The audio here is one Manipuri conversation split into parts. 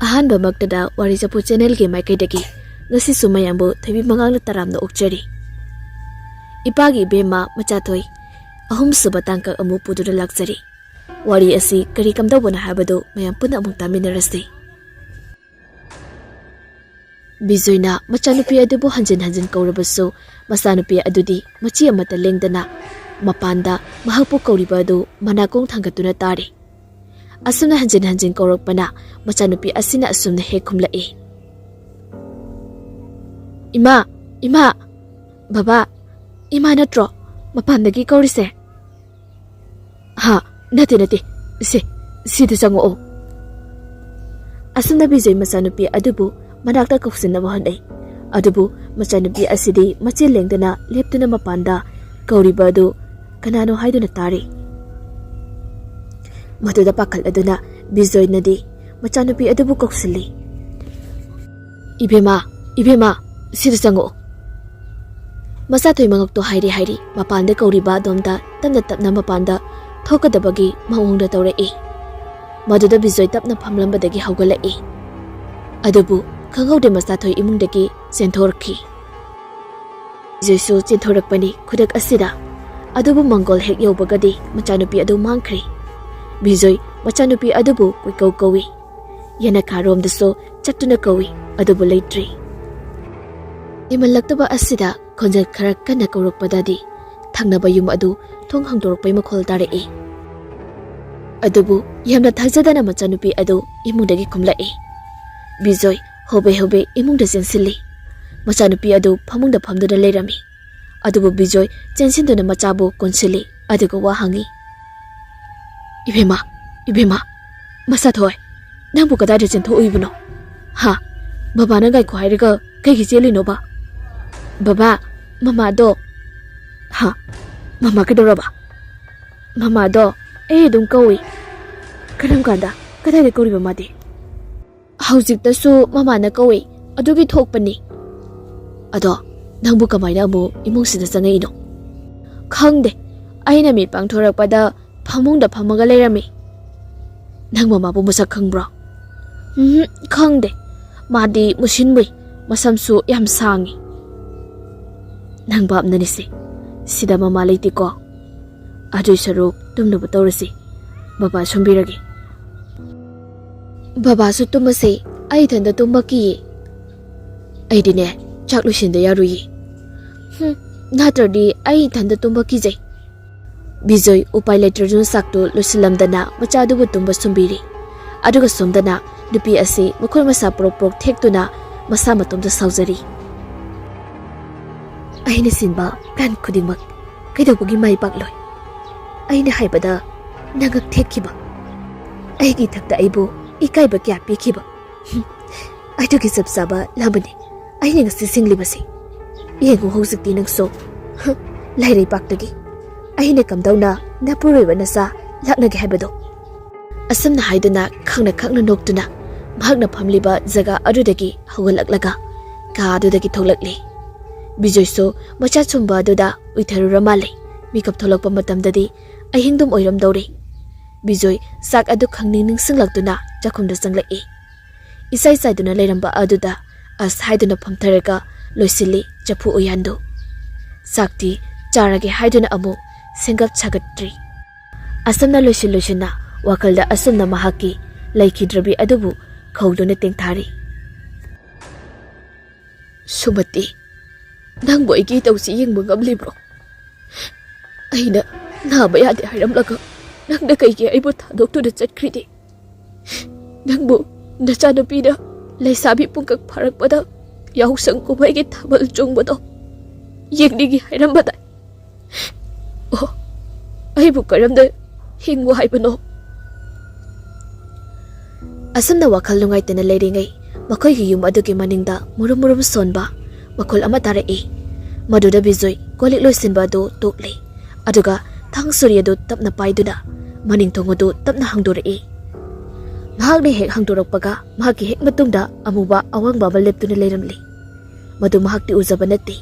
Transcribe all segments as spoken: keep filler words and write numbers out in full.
ꯑꯍꯥꯟꯕꯃꯛꯇꯗ ꯋꯥꯔꯤ ꯆꯐꯨ ꯆꯦꯅꯦꯜꯒꯤ ꯃꯥꯏꯀꯩꯗꯒꯤ ꯉꯁꯤꯁꯨ ꯃꯌꯥꯝꯕꯨ ꯊꯣꯏꯕꯤ ꯃꯉꯥꯡꯅ ꯇꯔꯥꯝꯅ ꯑꯣꯛꯆꯔꯤ꯫ ꯏꯄꯥꯒꯤ ꯏꯕꯦꯝꯃ ꯃꯆꯥꯊꯣꯏ ꯑꯍꯨꯝꯁꯨꯕ ꯇꯥꯡꯀꯛ ꯑꯃꯨꯛ ꯄꯨꯗꯨꯅ ꯂꯥꯛꯆꯔꯤ꯫ ꯋꯥꯔꯤ ꯑꯁꯤ ꯀꯔꯤ ꯀꯝꯗꯧꯕꯅꯣ ꯍꯥꯏꯕꯗꯨ ꯃꯌꯥꯝ ꯄꯨꯟꯅ ꯑꯃꯨꯛ ꯇꯥꯃꯤꯟꯅꯔꯁꯤ꯫ ꯕꯤꯖꯣꯏꯅ ꯃꯆꯥꯅꯨꯄꯤ ꯑꯗꯨꯕꯨ ꯍꯟꯖꯤꯟ ꯍꯟꯖꯤꯟ ꯀꯧꯔꯕꯁꯨ ꯃꯆꯥꯅꯨꯄꯤ ꯑꯗꯨꯗꯤ ꯃꯆꯤ ꯑꯃꯠꯇ ꯂꯦꯡꯗꯅ ꯃꯄꯥꯟꯗ ꯃꯍꯥꯛꯄꯨ ꯀꯧꯔꯤꯕ ꯑꯗꯨ ꯃꯅꯥꯀꯣꯡ ꯊꯥꯡꯒꯠꯇꯨꯅ ꯇꯥꯔꯤ꯫ ꯑꯁꯨꯝꯅ ꯍꯟꯖꯤꯟ ꯍꯟꯖꯤꯟ ꯀꯧꯔꯛꯄꯅ ꯃꯆꯥꯅꯨꯄꯤ ꯑꯁꯤꯅ ꯑꯁꯨꯝꯅ ꯍꯦꯛ ꯈꯨꯝꯂꯛꯏ, "ꯏꯃꯥ, ꯏꯃꯥ, ꯕꯕꯥ, ꯏꯃꯥ ꯅꯠꯇ꯭ꯔꯣ ꯃꯄꯥꯟꯗꯒꯤ ꯀꯧꯔꯤꯁꯦ?" "ꯍꯥ, ꯅꯠꯇꯦ, ꯅꯠꯇꯦ, ꯁꯦ, ꯁꯤꯗ ꯆꯪꯉꯛꯑꯣ꯫" ꯑꯁꯨꯝꯅ ꯕꯤꯖꯣꯏ ꯃꯆꯥꯅꯨꯄꯤ ꯑꯗꯨꯕꯨ ꯃꯅꯥꯛꯇ ꯀꯧꯁꯤꯟꯅꯕ ꯍꯣꯠꯅꯩ꯫ ꯑꯗꯨꯕꯨ ꯃꯆꯥꯅꯨꯄꯤ ꯑꯁꯤꯗꯤ ꯃꯆꯦ ꯂꯦꯡꯗꯅ ꯂꯦꯞꯇꯨꯅ ꯃꯄꯥꯟꯗ ꯀꯧꯔꯤꯕ ꯑꯗꯨ ꯀꯅꯥꯅꯣ ꯍꯥꯏꯗꯨꯅ ꯇꯥꯔꯤ꯫ ꯃꯗꯨꯗ ꯄꯥꯈꯠꯂꯗꯨꯅ ꯕꯤꯖꯣꯏꯅꯗꯤ ꯃꯆꯥꯅꯨꯄꯤ ꯑꯗꯨꯕꯨ ꯀꯧꯁꯤꯜꯂꯤ꯫ "ꯏꯕꯦꯝꯃ, ꯏꯕꯦꯝꯃ, ꯁꯤꯗ ꯆꯪꯉꯛꯑꯣ꯫" ꯃꯆꯥꯊꯣꯏ ꯃꯉꯛꯇꯣ ꯍꯥꯏꯔꯤ ꯍꯥꯏꯔꯤ ꯃꯄꯥꯟꯗ ꯀꯧꯔꯤꯕ ꯑꯗꯣꯝꯗ ꯇꯞꯅ ꯇꯞꯅ ꯃꯄꯥꯟꯗ ꯊꯣꯛꯀꯗꯕꯒꯤ ꯃꯑꯣꯡꯗ ꯇꯧꯔꯛꯏ꯫ ꯃꯗꯨꯗ ꯕꯤꯖꯣꯏ ꯇꯞꯅ ꯐꯝꯂꯝꯕꯗꯒꯤ ꯍꯧꯒꯠꯂꯛꯏ꯫ ꯑꯗꯨꯕꯨ ꯈꯪꯍꯧꯗꯦ ꯃꯆꯥꯊꯣꯏ ꯏꯃꯨꯡꯗꯒꯤ ꯆꯦꯟꯊꯣꯔꯛꯈꯤ꯫ ꯕꯤꯖꯣꯏꯁꯨ ꯆꯦꯟꯊꯣꯔꯛꯄꯅꯤ ꯈꯨꯗꯛ ꯑꯁꯤꯗ꯫ ꯑꯗꯨꯕꯨ ꯃꯪꯒꯣꯜ ꯍꯦꯛ ꯌꯧꯕꯒꯗꯤ ꯃꯆꯥꯅꯨꯄꯤ ꯑꯗꯨ ꯃꯥꯡꯈ꯭ꯔꯦ꯫ ꯕꯤꯖꯣꯏ ꯃꯆꯥꯅꯨꯄꯤ ꯑꯗꯨꯕꯨ ꯀꯣꯏꯀꯧ ꯀꯧꯏ꯫ ꯌꯦꯅꯈꯥꯔꯣꯝꯗꯁꯨ ꯆꯠꯇꯨꯅ ꯀꯧꯏ, ꯑꯗꯨꯕꯨ ꯂꯩꯇ꯭ꯔꯤ꯫ ꯍꯦꯟꯃꯜꯂꯛꯇꯕ ꯑꯁꯤꯗ ꯈꯣꯟꯖꯦꯜ ꯈꯔ ꯀꯟꯅ ꯀꯧꯔꯛꯄꯗꯗꯤ ꯊꯪꯅꯕ ꯌꯨꯝ ꯑꯗꯨ ꯊꯣꯡ ꯍꯥꯡꯗꯣꯔꯛꯄꯩ ꯃꯈꯣꯜ ꯇꯥꯔꯛꯏ꯫ ꯑꯗꯨꯕꯨ ꯌꯥꯝꯅ ꯊꯥꯖꯗꯅ ꯃꯆꯥꯅꯨꯄꯤ ꯑꯗꯨ ꯏꯃꯨꯡꯗꯒꯤ ꯀꯨꯝꯂꯛꯏ꯫ ꯕꯤꯖꯣꯏ ꯍꯣꯕꯦ ꯍꯣꯕꯦ ꯏꯃꯨꯡꯗ ꯆꯦꯟꯁꯤꯜꯂꯤ꯫ ꯃꯆꯥꯅꯨꯄꯤ ꯑꯗꯨ ꯐꯃꯨꯡꯗ ꯐꯝꯗꯨꯅ ꯂꯩꯔꯝꯃꯤ꯫ ꯑꯗꯨꯕꯨ ꯕꯤꯖꯣꯏ ꯆꯦꯟꯁꯤꯟꯗꯨꯅ ꯃꯆꯥꯕꯨ ꯀꯣꯟꯁꯤꯜꯂꯤ, ꯑꯗꯨꯒ ꯋꯥ ꯍꯪꯉꯤ꯫ "ꯏꯕꯦꯝꯃ, ꯏꯕꯦꯝꯃ, ꯃꯆꯥꯊꯣꯏ, ꯅꯪꯕꯨ ꯀꯗꯥꯏꯗ ꯆꯦꯟꯊꯣꯛꯎꯏꯕꯅꯣ? ꯍꯥ? ꯕꯕꯥꯅ ꯉꯥꯏꯈꯣ ꯍꯥꯏꯔꯒ ꯀꯩꯒꯤ ꯆꯦꯜꯂꯤꯅꯣꯕ? ꯕꯕꯥ, ꯃꯃꯥꯗꯣ꯫" "ꯍꯥ? ꯃꯃꯥ ꯀꯩꯗꯧꯔꯕ?" "ꯃꯃꯥꯗꯣ ꯑꯩ ꯑꯗꯨꯝ ꯀꯧꯏ꯫" "ꯀꯔꯝ ꯀꯥꯟꯗ? ꯀꯗꯥꯏꯗ ꯀꯧꯔꯤꯕ ꯃꯥꯗꯤ?" "ꯍꯧꯖꯤꯛꯇꯁꯨ ꯃꯃꯥꯅ ꯀꯧꯏ, ꯑꯗꯨꯒꯤ ꯊꯣꯛꯄꯅꯤ꯫" "ꯑꯗꯣ ꯅꯪꯕꯨ ꯀꯃꯥꯏꯅ ꯑꯃꯨꯛ ꯏꯃꯨꯡꯁꯤꯗ ꯆꯪꯉꯛꯏꯅꯣ?" "ꯈꯪꯗꯦ, ꯑꯩꯅ ꯃꯤꯠ ꯄꯥꯡꯊꯣꯔꯛꯄꯗ ꯐꯃꯨꯡꯗ ꯐꯝꯃꯒ ꯂꯩꯔꯝꯃꯤ꯫" "ꯅꯪ ꯃꯃꯥꯕꯨ ꯃꯁꯛ ꯈꯪꯕ꯭ꯔꯣ?" ꯎꯝ, ꯈꯪꯗꯦ꯫ ꯃꯥꯗꯤ ꯃꯨꯁꯤꯟ ꯃꯨꯏ, ꯃꯁꯝꯁꯨ ꯌꯥꯝ ꯁꯥꯡꯉꯤ꯫ "ꯅꯪ ꯚꯥꯞꯅꯅꯤꯁꯦ, ꯁꯤꯗ ꯃꯃꯥ ꯂꯩꯇꯦꯀꯣ꯫ ꯑꯗꯨꯏ ꯁꯔꯨꯛ ꯇꯨꯝꯅꯕ ꯇꯧꯔꯁꯤ꯫ ꯕꯕꯥ ꯁꯨꯝꯕꯤꯔꯒꯦ꯫" "ꯕꯕꯥꯁꯨ ꯇꯨꯝꯃꯁꯦ, ꯑꯩ ꯏꯊꯟꯗ ꯇꯨꯝꯕ ꯀꯤꯌꯦ꯫" "ꯑꯩꯗꯤꯅꯦ, ꯆꯥꯛ ꯂꯣꯏꯁꯤꯟꯗ ꯌꯥꯔꯣꯏꯌꯦ꯫" "ꯍꯨꯝ, ꯅꯠꯇ꯭ꯔꯗꯤ ꯑꯩ ꯏꯊꯟꯗ ꯇꯨꯝꯕ ꯀꯤꯖꯩ꯫" ꯕꯤꯖꯣꯏ ꯎꯄꯥꯏ ꯂꯩꯇ꯭ꯔꯗꯨꯅ ꯆꯥꯛꯇꯨ ꯂꯣꯏꯁꯤꯜꯂꯝꯗꯅ ꯃꯆꯥꯗꯨꯕꯨ ꯇꯨꯝꯕ ꯁꯨꯝꯕꯤꯔꯤ꯫ ꯑꯗꯨꯒ ꯁꯣꯝꯗꯅ ꯅꯨꯄꯤ ꯑꯁꯤ ꯃꯈꯨꯠ ꯃꯁꯥ ꯄ꯭ꯔꯣꯛ ꯄ꯭ꯔꯣꯛ ꯊꯦꯛꯇꯨꯅ ꯃꯁꯥ ꯃꯇꯣꯝꯇ ꯁꯥꯎꯖꯔꯤ꯫ "ꯑꯩꯅ ꯁꯤꯟꯕ ꯄ꯭ꯂꯥꯟ ꯈꯨꯗꯤꯡꯃꯛ ꯀꯩꯗꯧꯕꯒꯤ ꯃꯥꯏ ꯄꯥꯛꯂꯣꯏ? ꯑꯩꯅ ꯍꯥꯏꯕꯗ ꯅꯉꯛ ꯊꯦꯛꯈꯤꯕ, ꯑꯩꯒꯤ ꯏꯊꯛꯇ ꯑꯩꯕꯨ ꯏꯀꯥꯏꯕ ꯀꯌꯥ ꯄꯤꯈꯤꯕ, ꯍꯨꯝ, ꯑꯗꯨꯒꯤ ꯆꯞ ꯆꯥꯕ ꯂꯥꯝꯕꯅꯤ ꯑꯩꯅ ꯉꯁꯤ ꯁꯤꯡꯂꯤꯕꯁꯤ꯫ ꯌꯦꯡꯉꯨ ꯍꯧꯖꯤꯛꯇꯤ ꯅꯪꯁꯨ, ꯍꯨꯝ, ꯂꯥꯏꯔꯩꯄꯥꯛꯇꯒꯤ ꯑꯩꯅ ꯀꯝꯗꯧꯅ ꯅꯄꯨꯔꯣꯏꯕ ꯅꯆꯥ ꯂꯥꯛꯅꯒꯦ ꯍꯥꯏꯕꯗꯣ꯫" ꯑꯁꯨꯝꯅ ꯍꯥꯏꯗꯨꯅ ꯈꯪꯅ ꯈꯪꯅ ꯅꯣꯛꯇꯨꯅ ꯃꯍꯥꯛꯅ ꯐꯝꯂꯤꯕ ꯖꯒꯥ ꯑꯗꯨꯗꯒꯤ ꯍꯧꯒꯠꯂꯛꯂꯒ ꯀꯥ ꯑꯗꯨꯗꯒꯤ ꯊꯣꯛꯂꯛꯂꯤ꯫ ꯕꯤꯖꯣꯏꯁꯨ ꯃꯆꯥ ꯁꯨꯝꯕ ꯑꯗꯨꯗ ꯎꯏꯊꯔꯨꯔ ꯃꯥꯜꯂꯦ꯫ ꯃꯤꯀꯞ ꯊꯣꯛꯂꯛꯄ ꯃꯇꯝꯗꯗꯤ ꯑꯍꯤꯡꯗꯨꯝ ꯑꯣꯏꯔꯝꯗꯧꯔꯦ꯫ ꯕꯤꯖꯣꯏ ꯆꯥꯛ ꯑꯗꯨ ꯈꯪꯅꯤꯡ ꯅꯤꯡꯁꯤꯡꯂꯛꯇꯨꯅ ꯆꯥꯛꯈꯨꯝꯗ ꯆꯪꯂꯛꯏ꯫ ꯏꯁꯥꯏ ꯆꯥꯏꯗꯨꯅ ꯂꯩꯔꯝꯕ ꯑꯗꯨꯗ ꯑꯁ ꯍꯥꯏꯗꯨꯅ ꯐꯝꯊꯔꯒ ꯂꯣꯏꯁꯤꯜꯂꯤ ꯆꯐꯨ ꯎꯌꯥꯟꯗꯨ꯫ ꯆꯥꯛꯇꯤ ꯆꯥꯔꯒꯦ ꯍꯥꯏꯗꯨꯅ ꯑꯃꯨꯛ ꯁꯦꯝꯒꯠ ꯁꯥꯒꯠꯇ꯭ꯔꯤ꯫ ꯑꯁꯨꯝꯅ ꯂꯣꯏꯁꯤꯟ ꯂꯣꯏꯁꯤꯟꯅ ꯋꯥꯈꯜꯗ ꯑꯁꯨꯝꯅ ꯃꯍꯥꯛꯀꯤ ꯂꯩꯈꯤꯗ꯭ꯔꯕꯤ ꯑꯗꯨꯕꯨ ꯈꯧꯗꯨꯅ ꯇꯦꯡꯊꯥꯔꯤ꯫ "ꯁꯨꯃꯇꯤ, ꯅꯪꯕꯨ ꯑꯩꯒꯤ ꯏꯇꯧꯁꯤ ꯌꯦꯡꯕ ꯉꯝꯂꯤꯕ꯭ꯔꯣ? ꯑꯩꯅ ꯅꯥꯕ ꯌꯥꯗꯦ ꯍꯥꯏꯔꯝꯂꯒ ꯅꯪꯅ ꯀꯩꯒꯤ ꯑꯩꯕꯨ ꯊꯥꯗꯣꯛꯇꯨꯅ ꯆꯠꯈ꯭ꯔꯤꯗꯤ? ꯅꯪꯕꯨ ꯅꯆꯥꯅꯨꯄꯤꯅ ꯂꯩꯁꯥꯕꯤ ꯄꯨꯡꯀꯛ ꯐꯥꯔꯛꯄꯗ ꯌꯥꯎꯁꯪ ꯀꯨꯝꯍꯩꯒꯤ ꯊꯥꯕꯜ ꯆꯣꯡꯕꯗꯣ ꯌꯦꯡꯅꯤꯡꯏ ꯍꯥꯏꯔꯝꯕꯗꯥꯏ? ꯑꯣ, ꯑꯩꯕꯨ ꯀꯔꯝꯅ ꯍꯤꯡꯉꯨ ꯍꯥꯏꯕꯅꯣ?" ꯑꯁꯨꯝꯅ ꯋꯥꯈꯜ ꯅꯨꯡꯉꯥꯏꯇꯅ ꯂꯩꯔꯤꯉꯩ ꯃꯈꯣꯏꯒꯤ ꯌꯨꯝ ꯑꯗꯨꯒꯤ ꯃꯅꯤꯡꯗ ꯃꯨꯔꯨꯝ ꯃꯨꯔꯨꯝ ꯁꯣꯟꯕ ꯃꯈꯣꯜ ꯑꯃ ꯇꯥꯔꯛꯏ꯫ ꯃꯗꯨꯗ ꯕꯤꯖꯣꯏ ꯀꯣꯜ ꯂꯤꯛ ꯂꯣꯏꯁꯤꯟꯕ ꯑꯗꯨ ꯇꯣꯛꯂꯤ꯫ ꯑꯗꯨꯒ ꯊꯥꯡ ꯁꯣꯔꯤ ꯑꯗꯨ ꯇꯞꯅ ꯄꯥꯏꯗꯨꯅ ꯃꯅꯤꯡ ꯊꯣꯡ ꯑꯗꯨ ꯇꯞꯅ ꯍꯥꯡꯗꯣꯔꯛꯏ꯫ ꯃꯍꯥꯛꯅ ꯍꯦꯛ ꯍꯥꯡꯗꯣꯔꯛꯄꯒ ꯃꯍꯥꯛꯀꯤ ꯍꯦꯛ ꯃꯇꯨꯡꯗ ꯑꯃꯨꯕ ꯑꯋꯥꯡꯕ ꯑꯃ ꯂꯦꯞꯇꯨꯅ ꯂꯩꯔꯝꯂꯤ꯫ ꯃꯗꯨ ꯃꯍꯥꯛꯇꯤ ꯎꯖꯕ ꯅꯠꯇꯦ꯫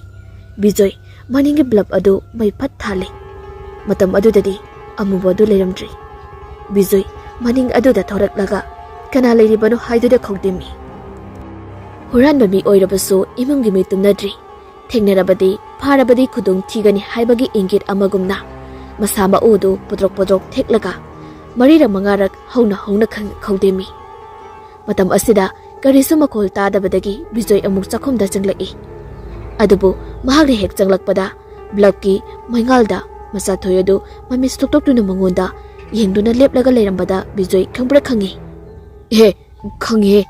ꯕꯤꯖꯣꯏ ꯃꯅꯤꯡꯒꯤ ꯕ꯭ꯂꯕ ꯑꯗꯨ ꯃꯩ ꯐꯠ ꯊꯥꯜꯂꯤ꯫ ꯃꯇꯝ ꯑꯗꯨꯗꯗꯤ ꯑꯃꯨꯕ ꯑꯗꯨ ꯂꯩꯔꯝꯗ꯭ꯔꯤ꯫ ꯕꯤꯖꯣꯏ ꯃꯅꯤꯡ ꯑꯗꯨꯗ ꯊꯣꯔꯛꯂꯒ ꯀꯅꯥ ꯂꯩꯔꯤꯕꯅꯣ ꯍꯥꯏꯗꯨꯅ ꯈꯧꯗꯤꯝꯃꯤ꯫ ꯍꯨꯔꯥꯟꯕ ꯃꯤ ꯑꯣꯏꯔꯕꯁꯨ ꯏꯃꯨꯡꯒꯤ ꯃꯤ ꯇꯨꯝꯅꯗ꯭ꯔꯤ꯫ ꯊꯦꯡꯅꯔꯕꯗꯤ ꯐꯥꯔꯕꯗꯤ ꯈꯨꯗꯣꯡ ꯊꯤꯒꯅꯤ ꯍꯥꯏꯕꯒꯤ ꯏꯪꯒꯤꯠ ꯑꯃꯒꯨꯝꯅ ꯃꯁꯥ ꯃꯎꯗꯨ ꯄꯣꯗ꯭ꯔꯣꯛ ꯄꯣꯗ꯭ꯔꯣꯛ ꯊꯦꯛꯂꯒ ꯃꯔꯤꯔꯛ ꯃꯉꯥꯔꯛ ꯍꯧꯅ ꯍꯧꯅ ꯈꯪ-, ꯈꯧꯗꯦꯝꯃꯤ꯫ ꯃꯇꯝ ꯑꯁꯤꯗ ꯀꯔꯤꯁꯨ ꯃꯈꯣꯜ ꯇꯥꯗꯕꯗꯒꯤ ꯕꯤꯖꯣꯏ ꯑꯃꯨꯛ ꯆꯥꯛꯈꯨꯝꯗ ꯆꯪꯂꯛꯏ꯫ ꯑꯗꯨꯕꯨ ꯃꯍꯥꯛꯅ ꯍꯦꯛ ꯆꯪꯂꯛꯄꯗ ꯕ꯭ꯂꯕꯀꯤ ꯃꯩꯉꯥꯜꯗ ꯃꯆꯥꯊꯣꯏ ꯑꯗꯨ ꯃꯃꯤꯠ ꯁꯨꯛꯇꯣꯛꯇꯨꯅ ꯃꯉꯣꯟꯗ ꯌꯦꯡꯗꯨꯅ ꯂꯦꯞꯂꯒ ꯂꯩꯔꯝꯕꯗ ꯕꯤꯖꯣꯏ ꯈꯪꯄ꯭ꯔꯦꯛ ꯈꯪꯉꯤ꯫ "ꯑꯦ, ꯈꯪꯉꯤꯍꯦ꯫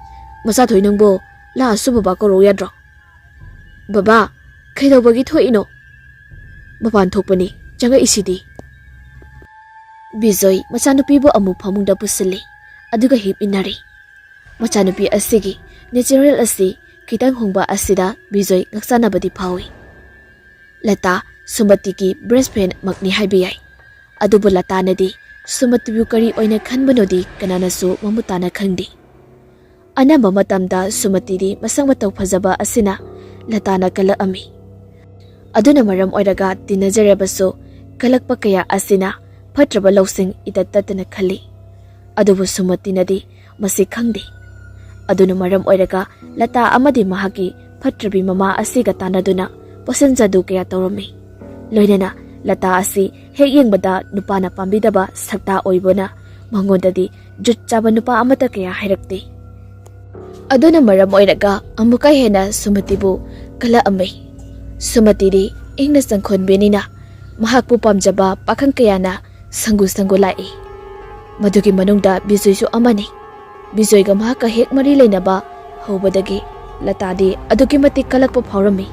ꯃꯆꯥꯊꯣꯏ ꯅꯪꯕꯣ, ꯂꯥꯛꯑꯁꯨ ꯕꯕꯥ ꯀꯧꯔꯛꯎ ꯌꯥꯗ꯭ꯔꯣ?" "ꯕꯕꯥ, ꯀꯩꯗꯧꯕꯒꯤ ꯊꯣꯛꯏꯅꯣ?" "ꯃꯄꯥꯟ ꯊꯣꯛꯄꯅꯤ, ꯆꯪꯉꯛꯏꯁꯤꯗꯤ꯫" ꯕꯤꯖꯣꯏ ꯃꯆꯥꯅꯨꯄꯤꯕꯨ ꯑꯃꯨꯛ ꯐꯃꯨꯡꯗ ꯄꯨꯁꯤꯜꯂꯤ, ꯑꯗꯨꯒ ꯍꯤꯞꯃꯤꯟꯅꯔꯤ꯫ ꯃꯆꯥꯅꯨꯄꯤ ꯑꯁꯤꯒꯤ ꯅꯦꯆꯔꯦꯜ ꯑꯁꯤ ꯈꯤꯇꯪ ꯍꯣꯡꯕ ꯑꯁꯤꯗ ꯕꯤꯖꯣꯏ ꯉꯛꯆꯥꯟꯅꯕꯗꯤ ꯐꯥꯎꯏ꯫ ꯂꯇꯥ ꯁꯨꯃꯇꯤꯒꯤ ꯕꯦꯁ꯭ꯠ ꯐ꯭ꯔꯦꯟꯗ ꯃꯛꯅꯤ ꯍꯥꯏꯕ ꯌꯥꯏ꯫ ꯑꯗꯨꯕꯨ ꯂꯇꯥꯅꯗꯤ ꯁꯨꯃꯇꯤꯕꯨ ꯀꯔꯤ ꯑꯣꯏꯅ ꯈꯟꯕꯅꯣꯗꯤ ꯀꯅꯥꯅꯁꯨ ꯃꯃꯨꯠ ꯇꯥꯅ ꯈꯪꯗꯦ꯫ ꯑꯅꯝꯕ ꯃꯇꯝꯗ ꯁꯨꯃꯇꯤꯗꯤ ꯃꯁꯛ ꯃꯇꯧ ꯐꯖꯕ ꯑꯁꯤꯅ ꯂꯇꯥꯅ ꯀꯜꯂꯛꯑꯝꯃꯤ꯫ ꯑꯗꯨꯅ ꯃꯔꯝ ꯑꯣꯏꯔꯒ ꯇꯤꯟꯅꯖꯔꯕꯁꯨ ꯀꯜꯂꯛꯄ ꯀꯌꯥ ꯑꯁꯤꯅ ꯐꯠꯇ꯭ꯔꯕ ꯂꯧꯁꯤꯡ ꯏꯇꯠ ꯇꯠꯇꯅ ꯈꯜꯂꯤ꯫ ꯑꯗꯨꯕꯨ ꯁꯨꯃꯇꯤꯅꯗꯤ ꯃꯁꯤ ꯈꯪꯗꯦ꯫ ꯑꯗꯨꯅ ꯃꯔꯝ ꯑꯣꯏꯔꯒ ꯂꯇꯥ ꯑꯃꯗꯤ ꯃꯍꯥꯛꯀꯤ ꯐꯠꯇ꯭ꯔꯕꯤ ꯃꯃꯥ ꯑꯁꯤꯒ ꯇꯥꯟꯅꯗꯨꯅ ꯄꯣꯁꯟ ꯖꯥꯗꯨ ꯀꯌꯥ ꯇꯧꯔꯝꯃꯤ꯫ ꯂꯣꯏꯅꯅ ꯂꯇꯥ ꯑꯁꯤ ꯍꯦꯛ ꯌꯦꯡꯕꯗ ꯅꯨꯄꯥꯅ ꯄꯥꯝꯕꯤꯗꯕ ꯁꯛꯇꯥ ꯑꯣꯏꯕꯅ ꯃꯉꯣꯟꯗꯗꯤ ꯖꯨꯠ ꯆꯥꯕ ꯅꯨꯄꯥ ꯑꯃꯠꯇ ꯀꯌꯥ ꯍꯥꯏꯔꯛꯇꯦ꯫ ꯑꯗꯨꯅ ꯃꯔꯝ ꯑꯣꯏꯔꯒ ꯑꯃꯨꯛꯀ ꯍꯦꯟꯅ ꯁꯨꯃꯇꯤꯕꯨ ꯀꯜꯂꯛꯑꯝꯃꯤ꯫ ꯁꯨꯃꯇꯤꯗꯤ ꯏꯪꯅ ꯆꯪꯈꯣꯟꯕꯤꯅꯤꯅ ꯃꯍꯥꯛꯄꯨ ꯄꯥꯝꯖꯕ ꯄꯥꯈꯪ ꯀꯌꯥꯅ ꯁꯪꯒꯨ ꯁꯪꯒꯨ ꯂꯥꯛꯏ꯫ ꯃꯗꯨꯒꯤ ꯃꯅꯨꯡꯗ ꯕꯤꯖꯣꯏꯁꯨ ꯑꯃꯅꯤ꯫ ꯕꯤꯖꯣꯏꯒ ꯃꯍꯥꯛꯀ ꯍꯦꯛ ꯃꯔꯤ ꯂꯩꯅꯕ ꯍꯧꯕꯗꯒꯤ ꯂꯇꯥꯗꯤ ꯑꯗꯨꯛꯀꯤ ꯃꯇꯤꯛ ꯀꯜꯂꯛꯄ ꯐꯥꯎꯔꯝꯃꯤ꯫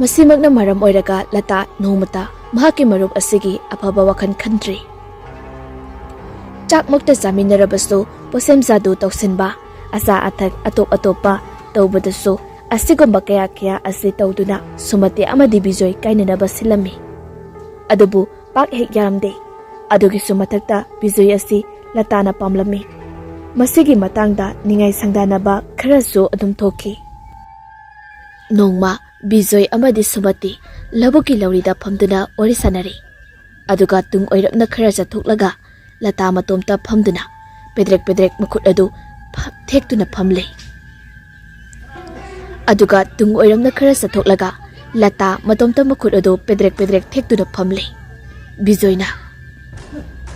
ꯃꯁꯤꯃꯛꯅ ꯃꯔꯝ ꯑꯣꯏꯔꯒ ꯂꯇꯥ ꯅꯣꯡꯃꯇ ꯃꯍꯥꯛꯀꯤ ꯃꯔꯨꯞ ꯑꯁꯤꯒꯤ ꯑꯐꯕ ꯋꯥꯈꯜ ꯈꯟꯗ꯭ꯔꯤ꯫ ꯆꯥꯛꯃꯛꯇ ꯆꯥꯃꯤꯟꯅꯔꯕꯁꯨ ꯄꯣꯁꯦꯝ ꯖꯥꯗꯨ ꯇꯧꯁꯤꯟꯕ, ꯑꯆꯥ ꯑꯊꯛ ꯑꯇꯣꯞ ꯑꯇꯣꯞꯄ ꯇꯧꯕꯗꯁꯨ ꯑꯁꯤꯒꯨꯝꯕ ꯀꯌꯥ ꯀꯌꯥ ꯑꯁꯤ ꯇꯧꯗꯨꯅ ꯁꯨꯃꯇꯤ ꯑꯃꯗꯤ ꯕꯤꯖꯣꯏ ꯀꯥꯏꯅꯅꯕ ꯁꯤꯜꯂꯝꯃꯤ꯫ ꯑꯗꯨꯕꯨ ꯄꯥꯛ ꯍꯦꯛ ꯌꯥꯔꯝꯗꯦ꯫ ꯑꯗꯨꯒꯤꯁꯨ ꯃꯊꯛꯇ ꯕꯤꯖꯣꯏ ꯑꯁꯤ ꯂꯇꯥꯅ ꯄꯥꯝꯂꯝꯃꯤ꯫ ꯃꯁꯤꯒꯤ ꯃꯇꯥꯡꯗ ꯅꯤꯡꯉꯥꯏ ꯁꯪꯗꯥꯅꯕ ꯈꯔꯁꯨ ꯑꯗꯨꯝ ꯊꯣꯛꯈꯤ꯫ ꯅꯣꯡꯃ ꯕꯤꯖꯣꯏ ꯑꯃꯗꯤ ꯁꯨꯃꯇꯤ ꯂꯧꯕꯨꯛꯀꯤ ꯂꯧꯔꯤꯗ ꯐꯝꯗꯨꯅ ꯋꯥꯔꯤ ꯁꯥꯟꯅꯔꯤ꯫ ꯑꯗꯨꯒ ꯇꯨꯡ ꯑꯣꯏꯔꯞꯅ ꯈꯔ ꯆꯠꯊꯣꯛꯂꯒ ꯂꯇꯥ ꯃꯇꯣꯝꯇ ꯐꯝꯗꯨꯅ ꯄꯦꯗ꯭ꯔꯦꯛ ꯄꯦꯗ꯭ꯔꯦꯛ ꯃꯈꯨꯠ ꯑꯗꯨ ꯐ-, ꯊꯦꯛꯇꯨꯅ ꯐꯝꯂꯦ꯫ ꯑꯗꯨꯒ ꯇꯨꯡ ꯑꯣꯏꯔꯝꯅ ꯈꯔ ꯆꯠꯊꯣꯛꯂꯒ ꯂꯇꯥ ꯃꯇꯣꯝꯇ ꯃꯈꯨꯠ ꯑꯗꯨ ꯄꯦꯗ꯭ꯔꯦꯛ ꯄꯦꯗ꯭ꯔꯦꯛ ꯊꯦꯛꯇꯨꯅ ꯐꯝꯂꯦ꯫ ꯕꯤꯖꯣꯏꯅ,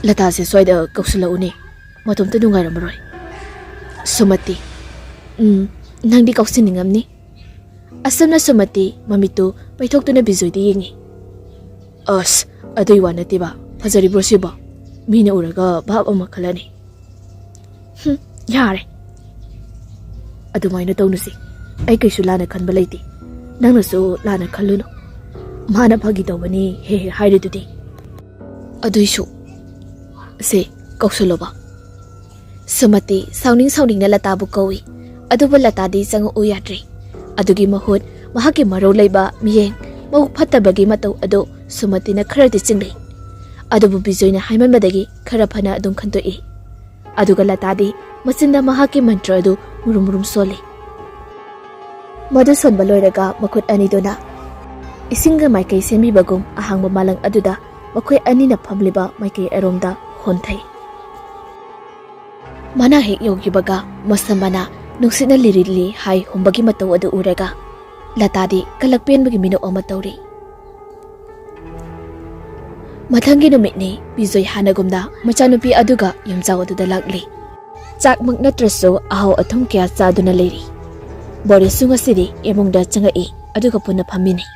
"ꯂꯇꯥꯁꯦ ꯁ꯭ꯋꯥꯏꯗ ꯀꯧꯁꯤꯜꯂꯛꯎꯅꯦ, ꯃꯇꯣꯝꯇ ꯅꯨꯡꯉꯥꯏꯔꯝꯃꯔꯣꯏ꯫" ꯁꯨꯃꯇꯤ, "ꯎꯝ, ꯅꯪꯗꯤ ꯀꯧꯁꯤꯟꯅꯤꯡꯉꯝꯅꯤ꯫" ꯑꯁꯨꯝꯅ ꯁꯨꯃꯇꯤ ꯃꯃꯤꯠꯇꯨ ꯄꯩꯊꯣꯛꯇꯨꯅ ꯕꯤꯖꯣꯏꯗ ꯌꯦꯡꯉꯤ꯫ "ꯑꯁ, ꯑꯗꯨꯏ ꯋꯥ ꯅꯠꯇꯦꯕ, ꯐꯖꯔꯤꯕ꯭ꯔꯣ ꯁꯤꯕꯣ? ꯃꯤꯅ ꯎꯔꯒ ꯚꯥꯞ ꯑꯃ ꯈꯜꯂꯅꯤ꯫" "ꯍꯨꯝ, ꯌꯥꯔꯦ꯫ ꯑꯗꯨꯃꯥꯏꯅ ꯇꯧꯅꯨꯁꯤ꯫ ꯑꯩ ꯀꯩꯁꯨ ꯂꯥꯟꯅ ꯈꯟꯕ ꯂꯩꯇꯦ꯫ ꯅꯪꯅꯁꯨ ꯂꯥꯟꯅ ꯈꯜꯂꯨꯅꯨ꯫ ꯃꯥꯅ ꯐꯥꯒꯤ ꯇꯧꯕꯅꯤ ꯍꯦꯛ ꯍꯦꯛ ꯍꯥꯏꯔꯤꯗꯨꯗꯤ꯫ ꯑꯗꯨꯏꯁꯨ, ꯁꯦ, ꯀꯧꯁꯜꯂꯣꯕ꯫" ꯁꯨꯃꯇꯤ ꯁꯥꯎꯅꯤꯡ ꯁꯥꯎꯅꯤꯡꯅ ꯂꯇꯥꯕꯨ ꯀꯧꯏ꯫ ꯑꯗꯨꯕꯨ ꯂꯇꯥꯗꯤ ꯆꯪꯉꯛꯎ ꯌꯥꯗ꯭ꯔꯦ꯫ ꯑꯗꯨꯒꯤ ꯃꯍꯨꯠ ꯃꯍꯥꯛꯀꯤ ꯃꯔꯧ ꯂꯩꯕ ꯃꯤꯠꯌꯦꯡ, ꯃꯕꯨꯛ ꯐꯠꯇꯕꯒꯤ ꯃꯇꯧ ꯑꯗꯨ ꯁꯨꯃꯇꯤꯅ ꯈꯔꯗꯤ ꯆꯤꯡꯅꯩ꯫ ꯑꯗꯨꯕꯨ ꯕꯤꯖꯣꯏꯅ ꯍꯥꯏꯃꯟꯕꯗꯒꯤ ꯈꯔ ꯐꯅ ꯑꯗꯨꯝ ꯈꯟꯗꯣꯛꯏ꯫ ꯑꯗꯨꯒ ꯂꯇꯥꯗꯤ ꯃꯆꯤꯟꯗ ꯃꯍꯥꯛꯀꯤ ꯃꯟꯇ꯭ꯔ ꯑꯗꯨ ꯃꯨꯔꯨꯝ ꯃꯨꯔꯨꯝ ꯁꯣꯜꯂꯤ꯫ ꯃꯗꯨ ꯁꯣꯟꯕ ꯂꯣꯏꯔꯒ ꯃꯈꯨꯠ ꯑꯅꯤꯗꯨꯅ ꯏꯁꯤꯡꯒ ꯃꯥꯏꯀꯩ ꯁꯦꯝꯕꯤꯕꯒꯨꯝ ꯑꯍꯥꯡꯕ ꯃꯥꯂꯪ ꯑꯗꯨꯗ ꯃꯈꯣꯏ ꯑꯅꯤꯅ ꯐꯝꯂꯤꯕ ꯃꯥꯏꯀꯩ ꯑꯔꯣꯝꯗ ꯍꯣꯟꯊꯩ꯫ ꯃꯅꯥ ꯍꯦꯛ ꯌꯧꯈꯤꯕꯒ ꯃꯁꯝ ꯃꯅꯥ ꯅꯨꯡꯁꯤꯠꯅ ꯂꯤꯔꯤ ꯂꯤꯔꯤ ꯍꯥꯏ ꯍꯨꯝꯕꯒꯤ ꯃꯇꯧ ꯑꯗꯨ ꯎꯔꯒ ꯂꯇꯥꯗꯤ ꯀꯂꯛ ꯄꯦꯟꯕꯒꯤ ꯃꯤꯅꯣꯛ ꯑꯃ ꯇꯧꯔꯤ꯫ ꯃꯊꯪꯒꯤ ꯅꯨꯃꯤꯠꯅꯤ꯫ ꯕꯤꯖꯣꯏ ꯍꯥꯟꯅꯒꯨꯝꯅ ꯃꯆꯥꯅꯨꯄꯤ ꯑꯗꯨꯒ ꯌꯨꯝꯖꯥꯎ ꯑꯗꯨꯗ ꯂꯥꯛꯂꯤ꯫ ꯆꯥꯛꯃꯛ ꯅꯠꯇ꯭ꯔꯁꯨ ꯑꯍꯥꯎ ꯑꯊꯨꯝ ꯀꯌꯥ ꯆꯥꯗꯨꯅ ꯂꯩꯔꯤ꯫ ꯕꯣꯔꯤꯁꯁꯨ ꯉꯁꯤꯗꯤ ꯏꯃꯨꯡꯗ ꯆꯪꯉꯛꯏ, ꯑꯗꯨꯒ ꯄꯨꯟꯅ ꯐꯝꯃꯤꯟꯅꯩ꯫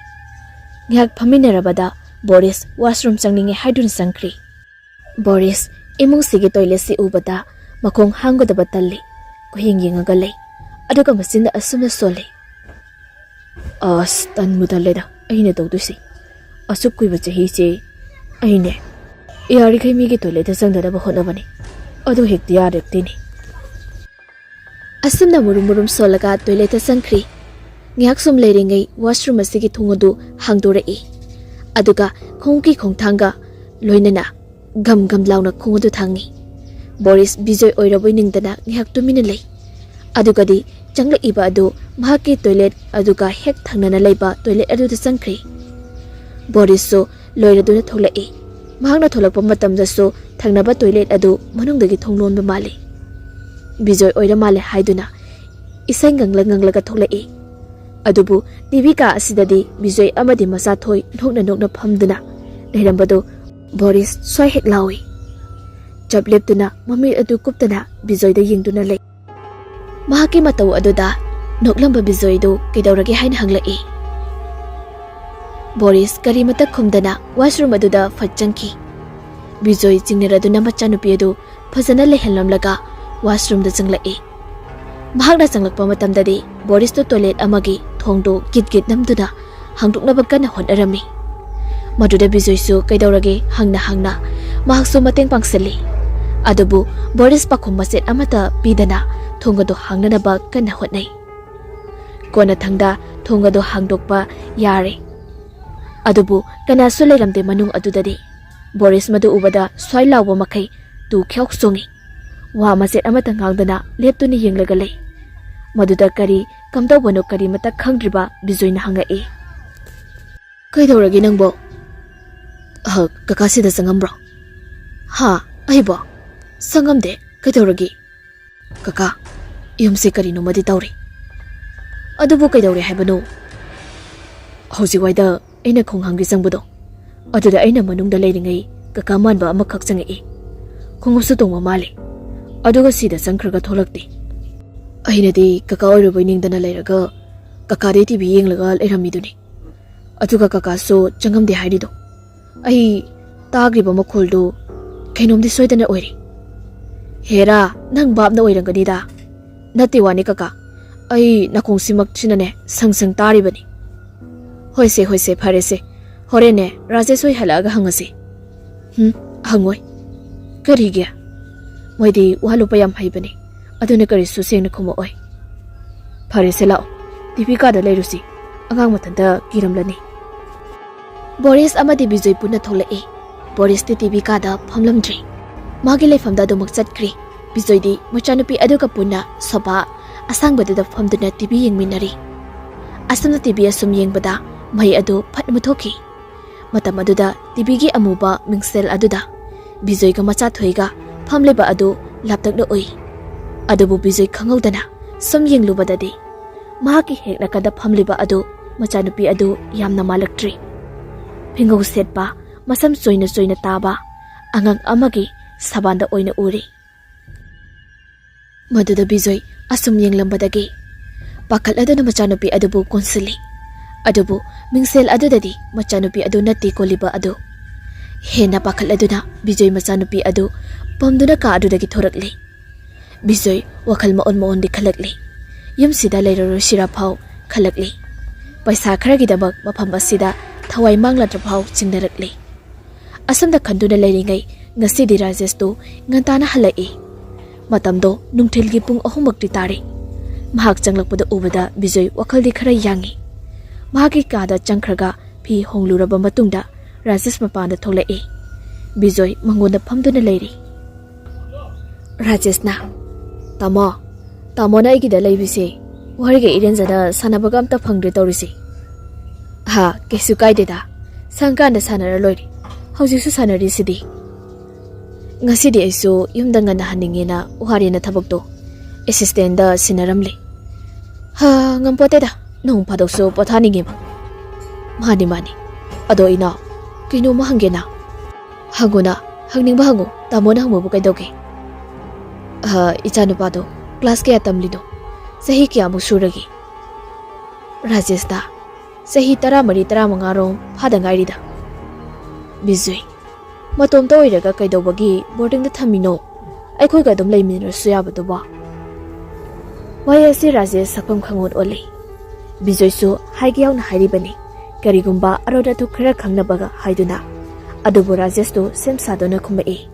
ꯉꯥꯏꯍꯥꯛ ꯐꯝꯃꯤꯟꯅꯔꯕꯗ ꯕꯣꯔꯤꯁ ꯋꯥꯁꯔꯨꯝ ꯆꯪꯅꯤꯡꯉꯦ ꯍꯥꯏꯗꯨꯅ ꯆꯪꯈ꯭ꯔꯤ꯫ ꯕꯣꯔꯤꯁ ꯏꯃꯨꯡꯁꯤꯒꯤ ꯇꯣꯏꯂꯦꯠꯁꯤ ꯎꯕꯗ ꯃꯈꯣꯡ ꯍꯥꯡꯒꯗꯕ ꯇꯜꯂꯤ꯫ ꯀꯣꯏꯌꯦꯡ ꯌꯦꯡꯉꯒ ꯂꯩ, ꯑꯗꯨꯒ ꯃꯆꯤꯟꯗ ꯑꯁꯨꯝꯅ ꯁꯣꯜꯂꯤ꯫ "ꯑꯁ, ꯇꯟꯕꯨ ꯇꯜꯂꯦꯗ ꯑꯩꯅ ꯇꯧꯗꯣꯏꯁꯤ꯫ ꯑꯁꯨꯛ ꯀꯨꯏꯕ ꯆꯍꯤꯁꯦ ꯑꯩꯅꯦ ꯌꯥꯔꯤꯈꯩ ꯃꯤꯒꯤ ꯇꯣꯏꯂꯦꯠꯇ ꯆꯪꯗꯅꯕ ꯍꯣꯠꯅꯕꯅꯤ, ꯑꯗꯨ ꯍꯦꯛꯇ ꯌꯥꯔꯛꯇꯦꯅꯦ꯫" ꯑꯁꯨꯝꯅ ꯃꯨꯔꯨꯝ ꯃꯨꯔꯨꯝ ꯁꯣꯜꯂꯒ ꯇꯣꯏꯂꯦꯠꯇ ꯆꯪꯈ꯭ꯔꯤ꯫ ꯉꯥꯏꯍꯥꯛ ꯁꯨꯝ ꯂꯩꯔꯤꯉꯩ ꯋꯥꯁꯔꯨꯝ ꯑꯁꯤꯒꯤ ꯊꯣꯡ ꯑꯗꯨ ꯍꯥꯡꯗꯣꯔꯛꯏ꯫ ꯑꯗꯨꯒ ꯈꯣꯡꯎꯞꯀꯤ ꯈꯣꯡꯊꯥꯡꯒ ꯂꯣꯏꯅꯅ ꯒꯝ ꯒꯝ ꯂꯥꯎꯅ ꯈꯣꯡ ꯑꯗꯨ ꯊꯥꯡꯉꯤ꯫ ꯕꯣꯔꯤꯁ ꯕꯤꯖꯣꯏ ꯑꯣꯏꯔꯕꯣꯏ ꯅꯤꯡꯗꯅ ꯉꯥꯏꯍꯥꯛ ꯇꯨꯃꯤꯟꯅ ꯂꯩ꯫ ꯑꯗꯨꯒꯗꯤ ꯆꯪꯂꯛꯏꯕ ꯑꯗꯨ ꯃꯍꯥꯛꯀꯤ ꯇꯣꯏꯂꯦꯠ ꯑꯗꯨꯒ ꯍꯦꯛ ꯊꯪꯅꯅ ꯂꯩꯕ ꯇꯣꯏꯂꯦꯠ ꯑꯗꯨꯗ ꯆꯪꯈ꯭ꯔꯦ꯫ ꯕꯣꯔꯤꯁꯁꯨ ꯂꯣꯏꯔꯗꯨꯅ ꯊꯣꯛꯂꯛꯏ꯫ ꯃꯍꯥꯛꯅ ꯊꯣꯛꯂꯛꯄ ꯃꯇꯝꯗꯁꯨ ꯊꯪꯅꯕ ꯇꯣꯏꯂꯦꯠ ꯑꯗꯨ ꯃꯅꯨꯡꯗꯒꯤ ꯊꯣꯡ ꯂꯣꯟꯕ ꯃꯥꯜꯂꯤ꯫ ꯕꯤꯖꯣꯏ ꯑꯣꯏꯔ ꯃꯥꯜꯂꯦ ꯍꯥꯏꯗꯨꯅ ꯏꯁꯩ ꯉꯪꯂ ꯉꯪꯂꯒ ꯊꯣꯛꯂꯛꯏ꯫ ꯑꯗꯨꯕꯨ ꯇꯤꯚꯤ ꯀꯥ ꯑꯁꯤꯗꯗꯤ ꯕꯤꯖꯣꯏ ꯑꯃꯗꯤ ꯃꯆꯥꯊꯣꯏ ꯅꯣꯛꯅ ꯅꯣꯛꯅ ꯐꯝꯗꯨꯅ ꯂꯩꯔꯝꯕꯗꯨ ꯕꯣꯔꯤꯁ ꯁ꯭ꯋꯥꯏ ꯍꯦꯛ ꯂꯥꯎꯏ꯫ ꯆꯞ ꯂꯦꯞꯇꯨꯅ ꯃꯃꯤꯠ ꯑꯗꯨ ꯀꯨꯞꯇꯅ ꯕꯤꯖꯣꯏꯗ ꯌꯦꯡꯗꯨꯅ ꯂꯩ꯫ ꯃꯍꯥꯛꯀꯤ ꯃꯇꯧ ꯑꯗꯨꯗ ꯅꯣꯛꯂꯝꯕ ꯕꯤꯖꯣꯏꯗꯨ ꯀꯩꯗꯧꯔꯒꯦ ꯍꯥꯏꯅ ꯍꯪꯂꯛꯏ꯫ ꯕꯣꯔꯤꯁ ꯀꯔꯤꯃꯇ ꯈꯨꯝꯗꯅ ꯋꯥꯁꯔꯨꯝ ꯑꯗꯨꯗ ꯐꯠ ꯆꯪꯈꯤ꯫ ꯕꯤꯖꯣꯏ ꯆꯤꯡꯅꯔꯗꯨꯅ ꯃꯆꯥꯅꯨꯄꯤ ꯑꯗꯨ ꯐꯖꯅ ꯂꯩꯍꯜꯂꯝꯂꯒ ꯋꯥꯁꯔꯨꯝꯗ ꯆꯪꯂꯛꯏ꯫ ꯃꯍꯥꯛꯅ ꯆꯪꯂꯛꯄ ꯃꯇꯝꯗꯗꯤ ꯕꯣꯔꯤꯁꯇꯨ ꯇꯣꯏꯂꯦꯠ ꯑꯃꯒꯤ ꯊꯣꯡꯗꯨ ꯒꯤꯠ ꯒꯤꯠ ꯅꯝꯗꯨꯅ ꯍꯥꯡꯗꯣꯛꯅꯕ ꯀꯟꯅ ꯍꯣꯠꯅꯔꯝꯃꯤ꯫ ꯃꯗꯨꯗ ꯕꯤꯖꯣꯏꯁꯨ ꯀꯩꯗꯧꯔꯒꯦ ꯍꯪꯅ ꯍꯪꯅ ꯃꯍꯥꯛꯁꯨ ꯃꯇꯦꯡ ꯄꯥꯡꯁꯤꯜꯂꯤ꯫ ꯑꯗꯨꯕꯨ ꯕꯣꯔꯤꯁ ꯄꯥꯈꯨꯝ ꯃꯆꯦꯠ ꯑꯃꯠꯇ ꯄꯤꯗꯅ ꯊꯣꯡ ꯑꯗꯨ ꯍꯥꯡꯅꯅꯕ ꯀꯟꯅ ꯍꯣꯠꯅꯩ꯫ ꯀꯣꯟꯅꯊꯪꯗ ꯊꯣꯡ ꯑꯗꯨ ꯍꯥꯡꯗꯣꯛꯄ ꯌꯥꯔꯦ꯫ ꯑꯗꯨꯕꯨ ꯀꯅꯥꯁꯨ ꯂꯩꯔꯝꯗꯦ ꯃꯅꯨꯡ ꯑꯗꯨꯗꯗꯤ꯫ ꯕꯣꯔꯤꯁ ꯃꯗꯨ ꯎꯕꯗ ꯁ꯭ꯋꯥꯏ ꯂꯥꯎꯕ ꯃꯈꯩ ꯇꯨ ꯈ꯭ꯌꯥꯎ ꯆꯣꯡꯉꯤ꯫ ꯋꯥ ꯃꯆꯦꯠ ꯑꯃꯠꯇ ꯉꯥꯡꯗꯅ ꯂꯦꯞꯇꯨꯅ ꯌꯦꯡꯂꯒ ꯂꯩ꯫ ꯃꯗꯨꯗ ꯀꯔꯤ ꯀꯝꯗꯧꯕꯅꯣ ꯀꯔꯤꯃꯇ ꯈꯪꯗ꯭ꯔꯤꯕ ꯕꯤꯖꯣꯏꯅ ꯍꯪꯉꯛꯏ꯫ "ꯀꯩꯗꯧꯔꯒꯦ ꯅꯪꯕꯣ?" "ꯑꯍ, ꯀꯀꯥ ꯁꯤꯗ ꯆꯪꯉꯝꯕ꯭ꯔꯣ?" "ꯍꯥ? ꯑꯩꯕꯣ? ꯆꯪꯉꯝꯗꯦ꯫ ꯀꯩꯗꯧꯔꯒꯦ?" "ꯀꯀꯥ, ꯌꯨꯝꯁꯦ ꯀꯔꯤꯅꯣꯃꯗꯤ ꯇꯧꯔꯦ꯫" "ꯑꯗꯨꯕꯨ ꯀꯩꯗꯧꯔꯦ ꯍꯥꯏꯕꯅꯣ?" "ꯍꯧꯖꯤꯛ ꯋꯥꯏꯗ ꯑꯩꯅ ꯈꯣꯡꯍꯥꯡꯒꯤ ꯆꯪꯕꯗꯣ, ꯑꯗꯨꯗ ꯑꯩꯅ ꯃꯅꯨꯡꯗ ꯂꯩꯔꯤꯉꯩ ꯀꯀꯥ ꯃꯥꯟꯕ ꯑꯃꯈꯛ ꯆꯪꯉꯛꯏ꯫ ꯈꯣꯡꯎꯞꯁꯨ ꯇꯣꯡꯕ ꯃꯥꯜꯂꯤ꯫ ꯑꯗꯨꯒ ꯁꯤꯗ ꯆꯪꯈ꯭ꯔꯒ ꯊꯣꯛꯂꯛꯇꯦ꯫ ꯑꯩꯅꯗꯤ ꯀꯀꯥ ꯑꯣꯏꯔꯕꯣꯏ ꯅꯤꯡꯗꯅ ꯂꯩꯔꯒ ꯀꯀꯥꯗꯤ ꯇꯤꯚꯤ ꯌꯦꯡꯂꯒ ꯂꯩꯔꯝꯃꯤꯗꯨꯅꯤ꯫ ꯑꯗꯨꯒ ꯀꯀꯥꯁꯨ ꯆꯪꯉꯝꯗꯦ ꯍꯥꯏꯔꯤꯗꯣ꯫ ꯑꯩ ꯇꯥꯈ꯭ꯔꯤꯕ ꯃꯈꯣꯜꯗꯨ ꯀꯩꯅꯣꯝꯗꯤ ꯁꯣꯏꯗꯅ ꯑꯣꯏꯔꯦ꯫" "ꯍꯦꯔꯥ, ꯅꯪ ꯚꯥꯞꯅ ꯑꯣꯏꯔꯝꯒꯅꯤꯗ꯫" "ꯅꯠꯇꯦ ꯋꯥꯅꯤ ꯀꯀꯥ, ꯑꯩ ꯅꯥꯀꯣꯡꯁꯤꯃꯛꯁꯤꯅꯅꯦ ꯁꯪ ꯁꯪ ꯇꯥꯔꯤꯕꯅꯤ꯫" "ꯍꯣꯏꯁꯦ, ꯍꯣꯏꯁꯦ, ꯐꯔꯦꯁꯦ꯫ ꯍꯣꯔꯦꯟꯅꯦ ꯔꯥꯖꯦꯁ ꯍꯣꯏ ꯍꯜꯂꯛꯑꯒ ꯍꯪꯉꯁꯤ꯫" "ꯍꯨꯝ, ꯍꯪꯉꯣꯏ꯫" "ꯀꯔꯤꯒꯤ?" "ꯃꯣꯏꯗꯤ ꯋꯥ ꯂꯣꯠꯄ ꯌꯥꯝ ꯍꯩꯕꯅꯤ, ꯑꯗꯨꯅ ꯀꯔꯤꯁꯨ ꯁꯦꯡꯅ ꯈꯨꯝꯃꯛꯑꯣꯏ꯫" "ꯐꯔꯦꯁꯦ, ꯂꯥꯛꯑꯣ, ꯇꯤꯚꯤ ꯀꯥꯗ ꯂꯩꯔꯨꯁꯤ, ꯑꯉꯥꯡ ꯃꯊꯟꯇ ꯀꯤꯔꯝꯂꯅꯤ꯫" ꯕꯣꯔꯤꯁ ꯑꯃꯗꯤ ꯕꯤꯖꯣꯏ ꯄꯨꯟꯅ ꯊꯣꯛꯂꯛꯏ꯫ ꯕꯣꯔꯤꯁꯇꯤ ꯇꯤꯚꯤ ꯀꯥꯗ ꯐꯝꯂꯝꯗ꯭ꯔꯤ꯫ ꯃꯥꯒꯤ ꯂꯩꯐꯝꯗ ꯑꯗꯨꯃꯛ ꯆꯠꯈ꯭ꯔꯤ꯫ ꯕꯤꯖꯣꯏꯗꯤ ꯃꯆꯥꯅꯨꯄꯤ ꯑꯗꯨꯒ ꯄꯨꯟꯅ ꯁꯣꯐꯥ ꯑꯁꯥꯡꯕꯗꯨꯗ ꯐꯝꯗꯨꯅ ꯇꯤꯚꯤ ꯌꯦꯡꯃꯤꯟꯅꯔꯤ꯫ ꯑꯁꯨꯝꯅ ꯇꯤꯚꯤ ꯑꯁꯨꯝ ꯌꯦꯡꯕꯗ ꯃꯩ ꯑꯗꯨ ꯐꯠ ꯃꯨꯠꯊꯣꯛꯈꯤ꯫ ꯃꯇꯝ ꯑꯗꯨꯗ ꯇꯤꯚꯤꯒꯤ ꯑꯃꯨꯕ ꯃꯤꯡꯁꯦꯜ ꯑꯗꯨꯗ ꯕꯤꯖꯣꯏꯒ ꯃꯆꯥꯊꯣꯏꯒ ꯐꯝꯂꯤꯕ ꯑꯗꯨ ꯂꯥꯞꯇꯛꯅ ꯎꯏ꯫ ꯑꯗꯨꯕꯨ ꯕꯤꯖꯣꯏ ꯈꯪꯍꯧꯗꯅ ꯁꯨꯝ ꯌꯦꯡꯂꯨꯕꯗꯗꯤ ꯃꯍꯥꯛꯀꯤ ꯍꯦꯛ ꯅꯥꯀꯟꯗ ꯐꯝꯂꯤꯕ ꯑꯗꯨ ꯃꯆꯥꯅꯨꯄꯤ ꯑꯗꯨ ꯌꯥꯝꯅ ꯃꯥꯜꯂꯛꯇ꯭ꯔꯤ꯫ ꯐꯤꯡꯒꯧ ꯁꯦꯠꯄ, ꯃꯁꯝ ꯆꯣꯏꯅ ꯆꯣꯏꯅ ꯇꯥꯕ ꯑꯉꯥꯡ ꯑꯃꯒꯤ ꯁꯕꯥꯟꯗ ꯑꯣꯏꯅ ꯎꯔꯤ꯫ ꯃꯗꯨꯗ ꯕꯤꯖꯣꯏ ꯑꯁꯨꯝ ꯌꯦꯡꯂꯝꯕꯗꯒꯤ ꯄꯥꯈꯠꯂꯗꯨꯅ ꯃꯆꯥꯅꯨꯄꯤ ꯑꯗꯨꯕꯨ ꯀꯣꯟꯁꯤꯜꯂꯤ꯫ ꯑꯗꯨꯕꯨ ꯃꯤꯡꯁꯦꯜ ꯑꯗꯨꯗꯗꯤ ꯃꯆꯥꯅꯨꯄꯤ ꯑꯗꯨ ꯅꯠꯇꯦ ꯀꯣꯜꯂꯤꯕ ꯑꯗꯨ꯫ ꯍꯦꯟꯅ ꯄꯥꯈꯠꯂꯗꯨꯅ ꯕꯤꯖꯣꯏ ꯃꯆꯥꯅꯨꯄꯤ ꯑꯗꯨ ꯄꯝꯗꯨꯅ ꯀꯥ ꯑꯗꯨꯗꯒꯤ ꯊꯣꯔꯛꯂꯤ꯫ ꯕꯤꯖꯣꯏ ꯋꯥꯈꯜ ꯃꯑꯣꯟ ꯃꯑꯣꯟꯗꯤ ꯈꯜꯂꯛꯂꯤ꯫ ꯌꯨꯝꯁꯤꯗ ꯂꯩꯔꯔꯣꯏꯁꯤꯔ ꯐꯥꯎ ꯈꯜꯂꯛꯂꯤ꯫ ꯄꯩꯁꯥ ꯈꯔꯒꯤꯗꯃꯛ ꯃꯐꯝ ꯑꯁꯤꯗ ꯊꯋꯥꯏ ꯃꯥꯡꯂꯗ꯭ꯔ ꯐꯥꯎ ꯆꯤꯡꯅꯔꯛꯂꯤ꯫ ꯑꯁꯨꯝꯅ ꯈꯟꯗꯨꯅ ꯂꯩꯔꯤꯉꯩ ꯉꯁꯤꯗꯤ ꯔꯥꯖꯦꯁꯇꯨ ꯉꯟꯇꯥꯅ ꯍꯜꯂꯛꯏ꯫ ꯃꯇꯝꯗꯣ ꯅꯨꯡꯊꯤꯜꯒꯤ ꯄꯨꯡ ꯑꯍꯨꯝꯃꯛꯇꯤ ꯇꯥꯔꯦ꯫ ꯃꯍꯥꯛ ꯆꯪꯂꯛꯄꯗ ꯎꯕꯗ ꯕꯤꯖꯣꯏ ꯋꯥꯈꯜꯗꯤ ꯈꯔ ꯌꯥꯡꯉꯤ꯫ ꯃꯍꯥꯛꯀꯤ ꯀꯥꯗ ꯆꯪꯈ꯭ꯔꯒ ꯐꯤ ꯍꯣꯡꯂꯨꯔꯕ ꯃꯇꯨꯡꯗ ꯔꯥꯖꯦꯁ ꯃꯄꯥꯟꯗ ꯊꯣꯛꯂꯛꯏ꯫ ꯕꯤꯖꯣꯏ ꯃꯉꯣꯟꯗ ꯐꯝꯗꯨꯅ ꯂꯩꯔꯤ꯫ ꯔꯥꯖꯦꯁꯅ, "ꯇꯥꯃꯣ, ꯇꯥꯃꯣꯅ ꯑꯩꯒꯤꯗ ꯂꯩꯕꯁꯦ ꯋꯥꯔꯤꯒ ꯏꯔꯦꯟꯖꯅ ꯁꯥꯟꯅꯕꯒ ꯑꯝꯇ ꯐꯪꯗ꯭ꯔꯦ ꯇꯧꯔꯤꯁꯦ꯫" "ꯍꯥ, ꯀꯩꯁꯨ ꯀꯥꯏꯗꯦꯗ, ꯁꯪꯀꯥꯟꯗ ꯁꯥꯟꯅꯔ ꯂꯣꯏꯔꯦ꯫ ꯍꯧꯖꯤꯛꯁꯨ ꯁꯥꯟꯅꯔꯤꯁꯤꯗꯤ꯫" "ꯉꯁꯤꯗꯤ ꯑꯩꯁꯨ ꯌꯨꯝꯗ ꯉꯟꯅ ꯍꯟꯅꯤꯡꯉꯦꯅ ꯋꯥꯔꯦꯅ ꯊꯕꯛꯇꯣ ꯑꯦꯁꯤꯁꯇꯦꯟꯗ ꯁꯤꯟꯅꯔꯝꯂꯦ꯫ ꯍꯥ, ꯉꯝꯄꯣꯠꯇꯦꯗ, ꯅꯣꯡ ꯐꯥꯗꯣꯛꯁꯨ ꯄꯣꯊꯥꯅꯤꯡꯉꯦꯕ꯫" "ꯃꯥꯅꯤ, ꯃꯥꯅꯤ꯫ ꯑꯗꯣ ꯏꯅꯥꯎ, ꯀꯩꯅꯣꯝꯃ ꯍꯪꯒꯦꯅ꯫" "ꯍꯪꯉꯨꯅ, ꯍꯪꯅꯤꯡꯕ ꯍꯪꯉꯨ, ꯇꯥꯃꯣꯅ ꯍꯪꯕꯕꯨ ꯀꯩꯗꯧꯒꯦ?" "ꯑ, ꯏꯆꯥꯅꯨꯄꯥꯗꯣ ꯀ꯭ꯂꯥꯁ ꯀꯌꯥ ꯇꯝꯂꯤꯅꯣ? ꯆꯍꯤ ꯀꯌꯥꯃꯨꯛ ꯁꯨꯔꯒꯦ?" ꯔꯥꯖꯦꯁꯅ, "ꯆꯍꯤ ꯇꯔꯥꯃꯔꯤ, ꯇꯔꯥꯃꯉꯥꯔꯣꯝ ꯐꯥꯗ ꯉꯥꯏꯔꯤꯗ꯫" ꯕꯤꯖꯣꯏ, "ꯃꯇꯣꯝꯇ ꯑꯣꯏꯔꯒ ꯀꯩꯗꯧꯕꯒꯤ ꯕꯣꯔꯗꯤꯡꯗ ꯊꯝꯃꯤꯅꯣ? ꯑꯩꯈꯣꯏꯒ ꯑꯗꯨꯝ ꯂꯩꯃꯤꯟꯅꯔꯁꯨ ꯌꯥꯕꯗꯨꯕꯣ?" ꯋꯥꯍꯩ ꯑꯁꯤ ꯔꯥꯖꯦꯁ ꯁꯛꯐꯝ ꯈꯪꯑꯣꯟ ꯑꯣꯜꯂꯤ꯫ ꯕꯤꯖꯣꯏꯁꯨ ꯍꯥꯏꯒꯦ ꯌꯥꯎꯅ ꯍꯥꯏꯔꯤꯕꯅꯤ, ꯀꯔꯤꯒꯨꯝꯕ ꯑꯔꯣꯠ ꯑꯊꯨꯞ ꯈꯔ ꯈꯪꯅꯕꯒ ꯍꯥꯏꯗꯨꯅ꯫ ꯑꯗꯨꯕꯨ ꯔꯥꯖꯦꯁꯇꯨ ꯁꯦꯝ ꯁꯥꯗꯨꯅ ꯈꯨꯝꯃꯛꯏ,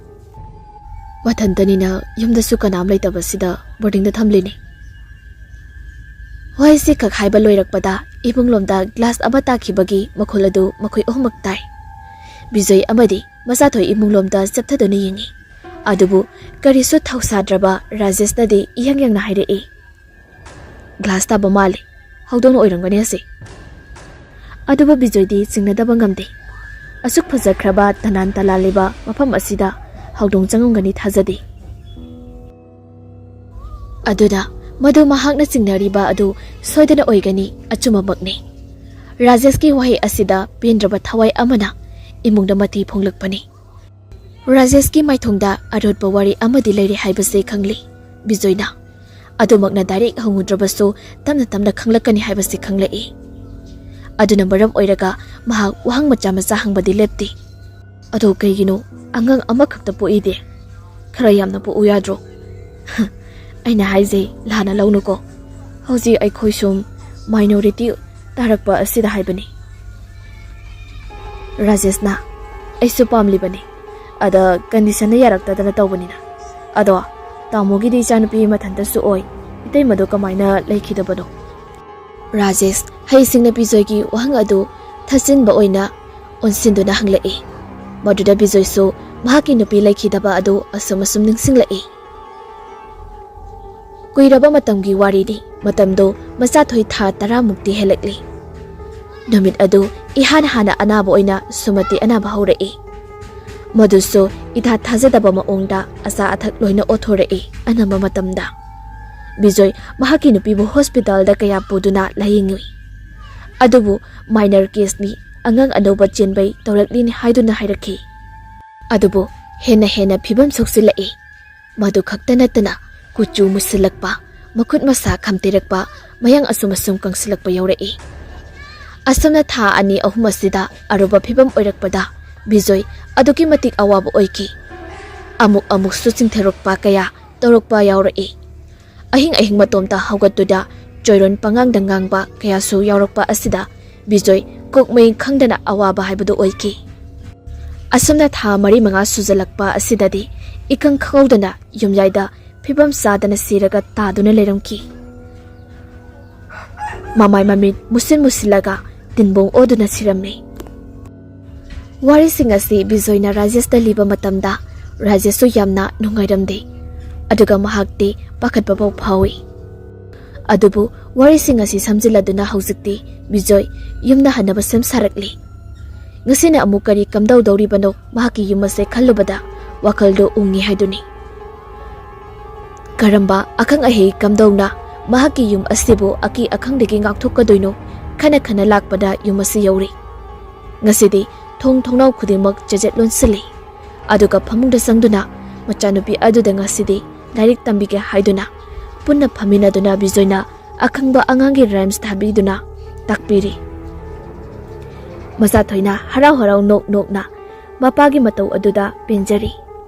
"ꯃꯊꯟꯇꯅꯤꯅ ꯌꯨꯝꯗꯁꯨ ꯀꯅꯥꯝ ꯂꯩꯇꯕꯁꯤꯗ ꯕꯣꯔꯗꯤꯡꯗ ꯊꯝꯂꯤꯅꯤ꯫" ꯋꯥꯍꯩꯁꯤ ꯈꯛ ꯍꯥꯏꯕ ꯂꯣꯏꯔꯛꯄꯗ ꯏꯕꯨꯡꯂꯣꯝꯗ ꯒ꯭ꯂꯥꯁ ꯑꯃ ꯇꯥꯈꯤꯕꯒꯤ ꯃꯈꯣꯜ ꯑꯗꯨ ꯃꯈꯣꯏ ꯑꯍꯨꯝꯃꯛ ꯇꯥꯏ꯫ ꯕꯤꯖꯣꯏ ꯑꯃꯗꯤ ꯃꯆꯥꯊꯣꯏ ꯏꯃꯨꯡꯂꯣꯝꯗ ꯆꯦꯞꯊꯗꯨꯅ ꯌꯦꯡꯏ꯫ ꯑꯗꯨꯕꯨ ꯀꯔꯤꯁꯨ ꯊꯧꯁꯥꯗ꯭ꯔꯕ ꯔꯥꯖꯦꯁꯅꯗꯤ ꯏꯌꯥꯡ ꯌꯥꯡꯅ ꯍꯥꯏꯔꯛꯏ, "ꯒ꯭ꯂꯥꯁ ꯇꯥꯕ ꯃꯥꯜꯂꯤ, ꯍꯧꯗꯣꯡꯅ ꯑꯣꯏꯔꯝꯒꯅꯤ ꯑꯁꯤ꯫" ꯑꯗꯨꯕꯨ ꯕꯤꯖꯣꯏꯗꯤ ꯆꯤꯡꯅꯗꯕ ꯉꯝꯗꯦ꯫ ꯑꯁꯨꯛ ꯐꯖꯈ꯭ꯔꯕ ꯇꯅꯥꯟ ꯇꯂꯥꯜꯂꯤꯕ ꯃꯐꯝ ꯑꯁꯤꯗ ꯍꯧꯗꯣꯡ ꯆꯪꯉꯝꯒꯅꯤ ꯊꯥꯖꯗꯦ꯫ ꯑꯗꯨꯅ ꯃꯗꯨ ꯃꯍꯥꯛꯅ ꯆꯤꯡꯅꯔꯤꯕ ꯑꯗꯨ ꯁꯣꯏꯗꯅ ꯑꯣꯏꯒꯅꯤ, ꯑꯆꯨꯝꯕꯃꯛꯅꯤ꯫ ꯔꯥꯖꯦꯁꯀꯤ ꯋꯥꯍꯩ ꯑꯁꯤꯗ ꯄꯦꯟꯗ꯭ꯔꯕ ꯊꯋꯥꯏ ꯑꯃꯅ ꯏꯃꯨꯡꯗ ꯃꯊꯤ ꯐꯣꯡꯂꯛꯄꯅꯤ꯫ ꯔꯥꯖꯦꯁꯀꯤ ꯃꯥꯏꯊꯣꯡꯗ ꯑꯔꯣꯠꯄ ꯋꯥꯔꯤ ꯑꯃꯗꯤ ꯂꯩꯔꯦ ꯍꯥꯏꯕꯁꯤ ꯈꯪꯂꯤ ꯕꯤꯖꯣꯏꯅ꯫ ꯑꯗꯨꯃꯛꯅ ꯗꯥꯏꯔꯦꯛ ꯍꯪꯉꯨꯗ꯭ꯔꯕꯁꯨ ꯇꯞꯅ ꯇꯞꯅ ꯈꯪꯂꯛꯀꯅꯤ ꯍꯥꯏꯕꯁꯤ ꯈꯪꯂꯛꯏ꯫ ꯑꯗꯨꯅ ꯃꯔꯝ ꯑꯣꯏꯔꯒ ꯃꯍꯥꯛ ꯋꯥꯍꯪ ꯃꯆꯥ ꯃꯆꯥ ꯍꯪꯕꯗꯤ ꯂꯦꯞꯇꯦ꯫ "ꯑꯗꯣ ꯀꯩꯒꯤꯅꯣ ꯑꯉꯥꯡ ꯑꯃꯈꯛꯇ ꯄꯣꯛꯏꯗꯤ? ꯈꯔ ꯌꯥꯝꯅ ꯄꯣꯛꯎ ꯌꯥꯗ꯭ꯔꯣ?" "ꯑꯩꯅ ꯍꯥꯏꯖꯩ ꯂꯥꯟꯅ ꯂꯧꯅꯨꯀꯣ꯫ ꯍꯧꯖꯤꯛ ꯑꯩꯈꯣꯏ ꯁꯨꯝ ꯃꯥꯏꯅꯣꯔꯤꯇꯤ ꯇꯥꯔꯛꯄ ꯑꯁꯤꯗ ꯍꯥꯏꯕꯅꯤ꯫" ꯔꯥꯖꯦꯁꯅ, "ꯑꯩꯁꯨ ꯄꯥꯝꯂꯤꯕꯅꯤ꯫ ꯑꯗ ꯀꯟꯗꯤꯁꯟꯅ ꯌꯥꯔꯛꯇꯗꯅ ꯇꯧꯕꯅꯤꯅ꯫ ꯑꯗꯣ ꯇꯥꯃꯣꯒꯤꯗꯤ ꯏꯆꯥꯅꯨꯄꯤ ꯃꯊꯟꯇꯁꯨ ꯑꯣꯏ꯫ ꯏꯇꯩꯃꯗꯣ ꯀꯃꯥꯏꯅ ꯂꯩꯈꯤꯗꯕꯅꯣ?" ꯔꯥꯖꯦꯁ ꯍꯩꯁꯤꯡꯅ ꯕꯤꯖꯣꯏꯒꯤ ꯋꯥꯍꯪ ꯑꯗꯨ ꯊꯠꯆꯤꯟꯕ ꯑꯣꯏꯅ ꯑꯣꯟꯁꯤꯟꯗꯨꯅ ꯍꯪꯂꯛꯏ꯫ ꯃꯗꯨꯗ ꯕꯤꯖꯣꯏꯁꯨ ꯃꯍꯥꯛꯀꯤ ꯅꯨꯄꯤ ꯂꯩꯈꯤꯗꯕ ꯑꯗꯨ ꯑꯁꯨꯝ ꯑꯁꯨꯝ ꯅꯤꯡꯁꯤꯡꯂꯛꯏ꯫ ꯀꯨꯏꯔꯕ ꯃꯇꯝꯒꯤ ꯋꯥꯔꯤꯅꯤ꯫ ꯃꯇꯝꯗꯨ ꯃꯆꯥꯊꯣꯏ ꯊꯥ ꯇꯔꯥꯃꯨꯛꯇꯤ ꯍꯦꯜꯂꯛꯂꯤ꯫ ꯅꯨꯃꯤꯠ ꯑꯗꯨ ꯏꯍꯥꯟ ꯍꯥꯟꯅ ꯑꯅꯥꯕ ꯑꯣꯏꯅ ꯁꯨꯃꯇꯤ ꯑꯅꯥꯕ ꯍꯧꯔꯛꯏ꯫ ꯃꯗꯨꯁꯨ ꯏꯊꯥ ꯊꯥꯖꯗꯕ ꯃꯑꯣꯡꯗ ꯑꯆꯥ ꯑꯊꯛ ꯂꯣꯏꯅ ꯑꯣꯊꯣꯔꯛꯏ꯫ ꯑꯅꯝꯕ ꯃꯇꯝꯗ ꯕꯤꯖꯣꯏ ꯃꯍꯥꯛꯀꯤ ꯅꯨꯄꯤꯕꯨ ꯍꯣꯁꯄꯤꯇꯥꯜꯗ ꯀꯌꯥ ꯄꯨꯗꯨꯅ ꯂꯥꯌꯦꯡꯉꯨꯏ꯫ ꯑꯗꯨꯕꯨ ꯃꯥꯏꯅꯔ ꯀꯦꯁꯅꯤ, ꯑꯉꯥꯡ ꯑꯅꯧꯕ ꯆꯦꯟꯕꯩ ꯇꯧꯔꯛꯂꯤꯅꯤ ꯍꯥꯏꯗꯨꯅ ꯍꯥꯏꯔꯛꯈꯤ꯫ ꯑꯗꯨꯕꯨ ꯍꯦꯟꯅ ꯍꯦꯟꯅ ꯐꯤꯕꯝ ꯁꯣꯛꯆꯤꯜꯂꯛꯏ꯫ ꯃꯗꯨ ꯈꯛꯇ ꯅꯠꯇꯅ ꯀꯨꯆꯨ ꯃꯨꯁꯤꯜꯂꯛꯄ, ꯃꯈꯨꯠ ꯃꯁꯥ ꯈꯝꯇꯦꯔꯛꯄ, ꯃꯌꯥꯡ ꯑꯁꯨꯝ ꯑꯁꯨꯝ ꯀꯪꯁꯤꯜꯂꯛꯄ ꯌꯥꯎꯔꯛꯏ꯫ ꯑꯁꯨꯝꯅ ꯊꯥ ꯑꯅꯤ ꯑꯍꯨꯝ ꯑꯁꯤꯗ ꯑꯔꯨꯕ ꯐꯤꯕꯝ ꯑꯣꯏꯔꯛꯄꯗ ꯕꯤꯖꯣꯏ ꯑꯗꯨꯛꯀꯤ ꯃꯇꯤꯛ ꯑꯋꯥꯕ ꯑꯣꯏꯈꯤ꯫ ꯑꯃꯨꯛ ꯑꯃꯨꯛꯁꯨ ꯆꯤꯡꯊꯔꯛꯄ ꯀꯌꯥ ꯇꯧꯔꯛꯄ ꯌꯥꯎꯔꯛꯏ꯫ ꯑꯍꯤꯡ ꯑꯍꯤꯡ ꯃꯇꯣꯝꯇ ꯍꯧꯒꯠꯇꯨꯅ ꯆꯣꯏꯔꯣꯟ ꯄꯉꯥꯡꯗ ꯉꯥꯡꯕ ꯀꯌꯥꯁꯨ ꯌꯥꯎꯔꯛꯄ ꯑꯁꯤꯗ ꯕꯤꯖꯣꯏ ꯀꯣꯛꯃꯩ ꯈꯪꯗꯅ ꯑꯋꯥꯕ ꯍꯥꯏꯕꯗꯨ ꯑꯣꯏꯈꯤ꯫ ꯑꯁꯨꯝꯅ ꯊꯥ ꯃꯔꯤ ꯃꯉꯥ ꯁꯨꯖꯜꯂꯛꯄ ꯑꯁꯤꯗꯗꯤ ꯏꯈꯪ ꯈꯪꯍꯧꯗꯅ ꯌꯨꯝꯌꯥꯏꯗ ꯐꯤꯕꯝ ꯆꯥꯗꯅ ꯁꯤꯔꯒ ꯇꯥꯗꯨꯅ ꯂꯩꯔꯝꯈꯤ꯫ ꯃꯃꯥꯏ ꯃꯃꯤꯠ ꯃꯨꯁꯤꯟ ꯃꯨꯁꯤꯜꯂꯒ ꯇꯤꯟꯕꯣꯡ ꯑꯣꯗꯨꯅ ꯁꯤꯔꯝꯃꯤ꯫ ꯋꯥꯔꯤꯁꯤꯡ ꯑꯁꯤ ꯕꯤꯖꯣꯏꯅ ꯔꯥꯖꯦꯁꯇ ꯂꯤꯕ ꯃꯇꯝꯗ ꯔꯥꯖꯦꯁꯁꯨ ꯌꯥꯝꯅ ꯅꯨꯡꯉꯥꯏꯔꯝꯗꯦ꯫ ꯑꯗꯨꯒ ꯃꯍꯥꯛꯇꯤ ꯄꯥꯈꯠꯄ ꯐꯥꯎ ꯐꯥꯎꯏ꯫ ꯑꯗꯨꯕꯨ ꯋꯥꯔꯤꯁꯤꯡ ꯑꯁꯤ ꯁꯝꯖꯤꯜꯂꯗꯨꯅ ꯍꯧꯖꯤꯛꯇꯤ ꯕꯤꯖꯣꯏ ꯌꯨꯝꯗ ꯍꯟꯅꯕ ꯁꯦꯝ ꯁꯥꯔꯛꯂꯤ꯫ ꯉꯁꯤꯅ ꯑꯃꯨꯛ ꯀꯔꯤ ꯀꯝꯗꯧꯗꯧꯔꯤꯕꯅꯣ ꯃꯍꯥꯛꯀꯤ ꯌꯨꯝ ꯑꯁꯦ ꯈꯜꯂꯨꯕꯗ ꯋꯥꯈꯜꯗꯨ ꯎꯪꯉꯤ ꯍꯥꯏꯗꯨꯅꯤ꯫ ꯀꯔꯝꯕ ꯑꯈꯪ ꯑꯍꯩ ꯀꯝꯗꯧꯅ ꯃꯍꯥꯛꯀꯤ ꯌꯨꯝ ꯑꯁꯤꯕꯨ ꯑꯀꯤ ꯑꯈꯪꯗꯒꯤ ꯉꯥꯛꯊꯣꯛꯀꯗꯣꯏꯅꯣ? ꯈꯟꯅ ꯈꯟꯅ ꯂꯥꯛꯄꯗ ꯌꯨꯝ ꯑꯁꯤ ꯌꯧꯔꯦ꯫ ꯉꯁꯤꯗꯤ ꯊꯣꯡ ꯊꯣꯡꯅꯥꯎ ꯈꯨꯗꯤꯡꯃꯛ ꯆꯦꯖꯦꯠ ꯂꯣꯟꯁꯤꯜꯂꯤ꯫ ꯑꯗꯨꯒ ꯐꯃꯨꯡꯗ ꯆꯪꯗꯨꯅ ꯃꯆꯥꯅꯨꯄꯤ ꯑꯗꯨꯗ ꯉꯁꯤꯗꯤ ꯂꯥꯏꯔꯤꯛ ꯇꯝꯕꯤꯒꯦ ꯍꯥꯏꯗꯨꯅ ꯄꯨꯟꯅ ꯐꯝꯃꯤꯟꯅꯗꯨꯅ ꯕꯤꯖꯣꯏꯅ ꯑꯈꯪꯕ ꯑꯉꯥꯡꯒꯤ rhymes ꯊꯥꯕꯤꯗꯨꯅ ꯇꯥꯛꯄꯤꯔꯤ꯫ ꯃꯆꯥꯊꯣꯏꯅ ꯍꯔꯥꯎ ꯍꯔꯥꯎ ꯅꯣꯛ ꯅꯣꯛꯅ ꯃꯄꯥꯒꯤ ꯃꯇꯧ ꯑꯗꯨꯗ ꯄꯦꯟꯖꯔꯤ꯫